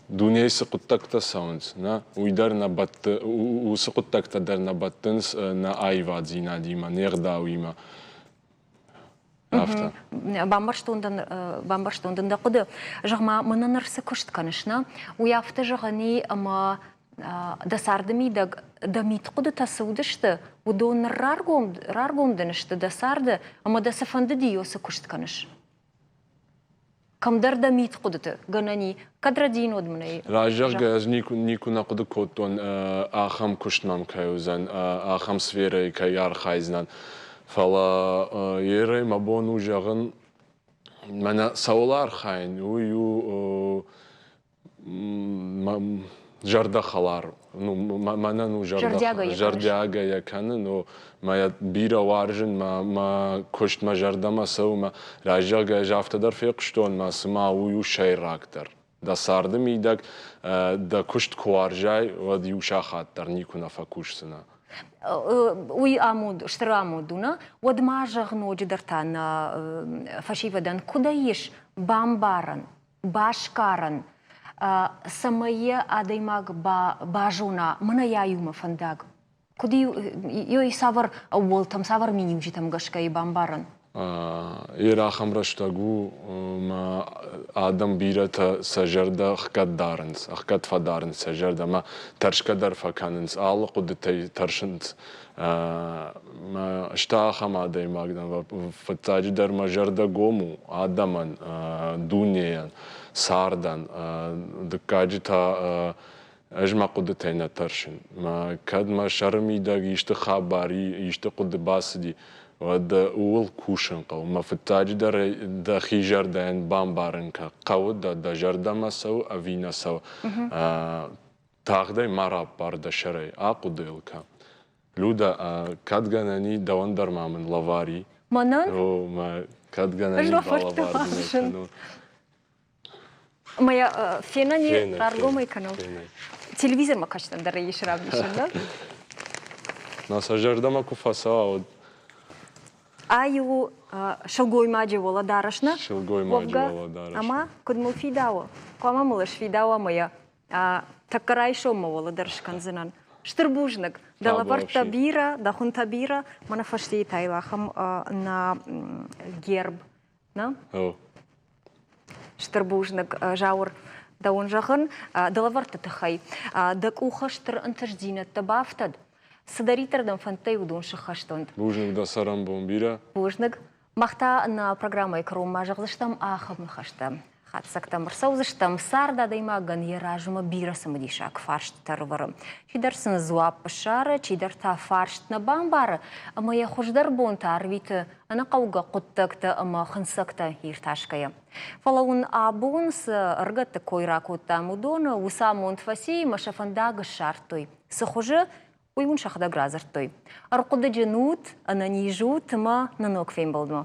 дунейы цы хъуыддӕгтӕ цӕуынц, нӕ, уый дӕр нӕ бӕтты, уыцы хъуыддӕгтӕ дӕр нӕ бӕттынц нӕ аиваддзинадимӕ, не гъдауимӕ. Афтӕ. Бамбӕрстон дын, бамбӕрстон дын дӕ хъуыды. Зӕгъ-ма, мӕнӕ ныр цы куыст кӕныс, нӕ? Уый афтӕ зӕгъӕн и, ӕмӕ дӕ царды мидӕг дӕ мидхъуыдытӕ цы уыдысты, уыдон ныр раргом, раргом дын сты дӕ царды, ӕмӕ дӕ цы фӕндыди, цы куыст кӕныс? Кӕмдӕр дӕ мидхъуыдыты гӕнӕн и, кӕд рӕдийын, уӕд мын ӕй Раззӕгъгӕ, ӕз никуы, никуы нӕ хъуыды кодтон, ахӕм куыст мӕм кӕй уыдзӕн, ахӕм сферӕйы кӕй архайдзынӕн. Фӕлӕ ерӕй мӕ бон у зӕгъын, мӕнӕ цӕуыл архайын, уый у зӕрдӕхӕлар. Ну, мӕнӕн у зӕрдиагӕй йӕ кӕнын, ну, мӕ йӕ бирӕ уарзын, мӕ, мӕ куыст мӕ зӕрдӕмӕ цӕуы, мӕ раззӕгъгӕ ӕз афтӕ дӕр фехъуыстон, мӕ цыма уый у сӕйрагдӕр. Дӕ царды мидӕг дӕ куыст куы уарзай, уӕд иу сахат дӕр никуы нӕ фӕкусдзынӕ. Уый амонд, стыр амонд у, нӕ? Уӕд ма зӕгъ ноджыдӕр та нӕ фӕсивӕдӕн, куыдӕй ис бамбарӕн, басгарӕн, цӕмӕй йӕ адӕймаг базона, мӕнӕ йӕ иумӕ фӕндаг. Куыд ой цавӕр ӕууӕлтӕм, цавӕр миниуджытӕм гӕсгӕ и бамбарӕн? Ер ахӕм рӕстӕг у, мӕ адӕм бирӕтӕ сӕ зӕрдӕ ӕхгӕд дарынц, ӕхгӕд фӕдарынц сӕ зӕрдӕ ӕмӕ тӕрсгӕ дӕр фӕкӕнынц, алы хъуыдытӕй тӕрсынц. Ӕз та ахӕм адӕймаг дӕн, фыццаджыдӕр мӕ зӕрдӕ гом у адӕмӕн, дунейӕн, цардӕн. Дыккаджы та ӕз мӕ хъуыдытӕй нӕ тӕрсын. Кӕд мӕ сӕры мидӕг исты хабар исты хъуыды бацыди, уӕд ууыл кусын хъӕуы. Мӕ фыццаджыдӕр дӕхи зӕрдӕйӕн бамбарын кӕ, хъӕуы дӕ, дӕ зӕрдӕмӕ цӕуы ӕви нӕ цӕуы. Тагъдӕй ма раппар дӕ сӕрӕй, ахъуыды йыл кӕ. Люда, кӕд гӕнӕн и, дӕуӕн дӕр ма мын лӕвар и. Мӕнӕн? О, мӕ кӕд гӕнӕн и, балӕвар дын кӕнон. Ма йӕ фенӕн и, раргом ӕй кӕнон. Телевизормӕ кӕсдӕн дӕр ис равдисӕн, да? На сӕ зӕрдӕмӕ куы фӕцӕуа, уӕд Ай у сылгоймаджы уӕлӕдарӕс нӕ? Сылгоймаджы уӕлӕдарӕс. Ӕмӕ куыд мыл фидауы? Хъуамӕ мыл сфидауа ӕмӕ йӕ тӕккӕ райсоммӕ уӕлӕ дӕр скӕндзынӕн. Стыр бузныг. Дӕ лӕвӕрттӕ бирӕ, дӕ хуынтӕ бирӕ. Мӕнӕ фӕстейы та йыл ахӕм нӕ герб. Нӕ? Стыр бузныг, Зауыр, дӕуӕн зӕгъын, дӕ лӕвӕртты тыххӕй. Дӕ къухы стыр ӕнтыстдзинӕдтӕ бафтӕд. Цыдӕриддӕр дӕм фӕндтӕй, уыдон сыххӕст уӕнт. Бузныг дӕ цӕрӕнбон бирӕ. Бузныг. Мах та нӕ программӕйы кӕронмӕ зӕгъдзыстӕм ахӕм ныхӕстӕ. Хатдзӕгтӕм ӕрцӕудзыстӕм, цард адӕймагӕн йӕ размӕ бирӕ цымыдисаг фарстытӕ ӕрывӕры. Чидӕр сын дзуапп ссары, чидӕр та фарст нӕ бамбары ӕмӕ йӕ хуыздӕр бонтӕ арвиты ӕнӕхъӕугӕ хъуыддӕгтӕ ӕмӕ хынцӕгтӕ иртасгӕйӕ. Фӕлӕ уын абон цы ӕрыгӕтты кой ракодтам, уыдоны уыцы амонд фӕци ӕмӕ сӕ фӕндаг ссардтой. Цы хуызы, уый уын сӕхӕдӕг радзырдтой. Ӕрхъуыдыджын ут, ӕнӕниз ут ӕмӕ нӕ ног фембӕлдмӕ.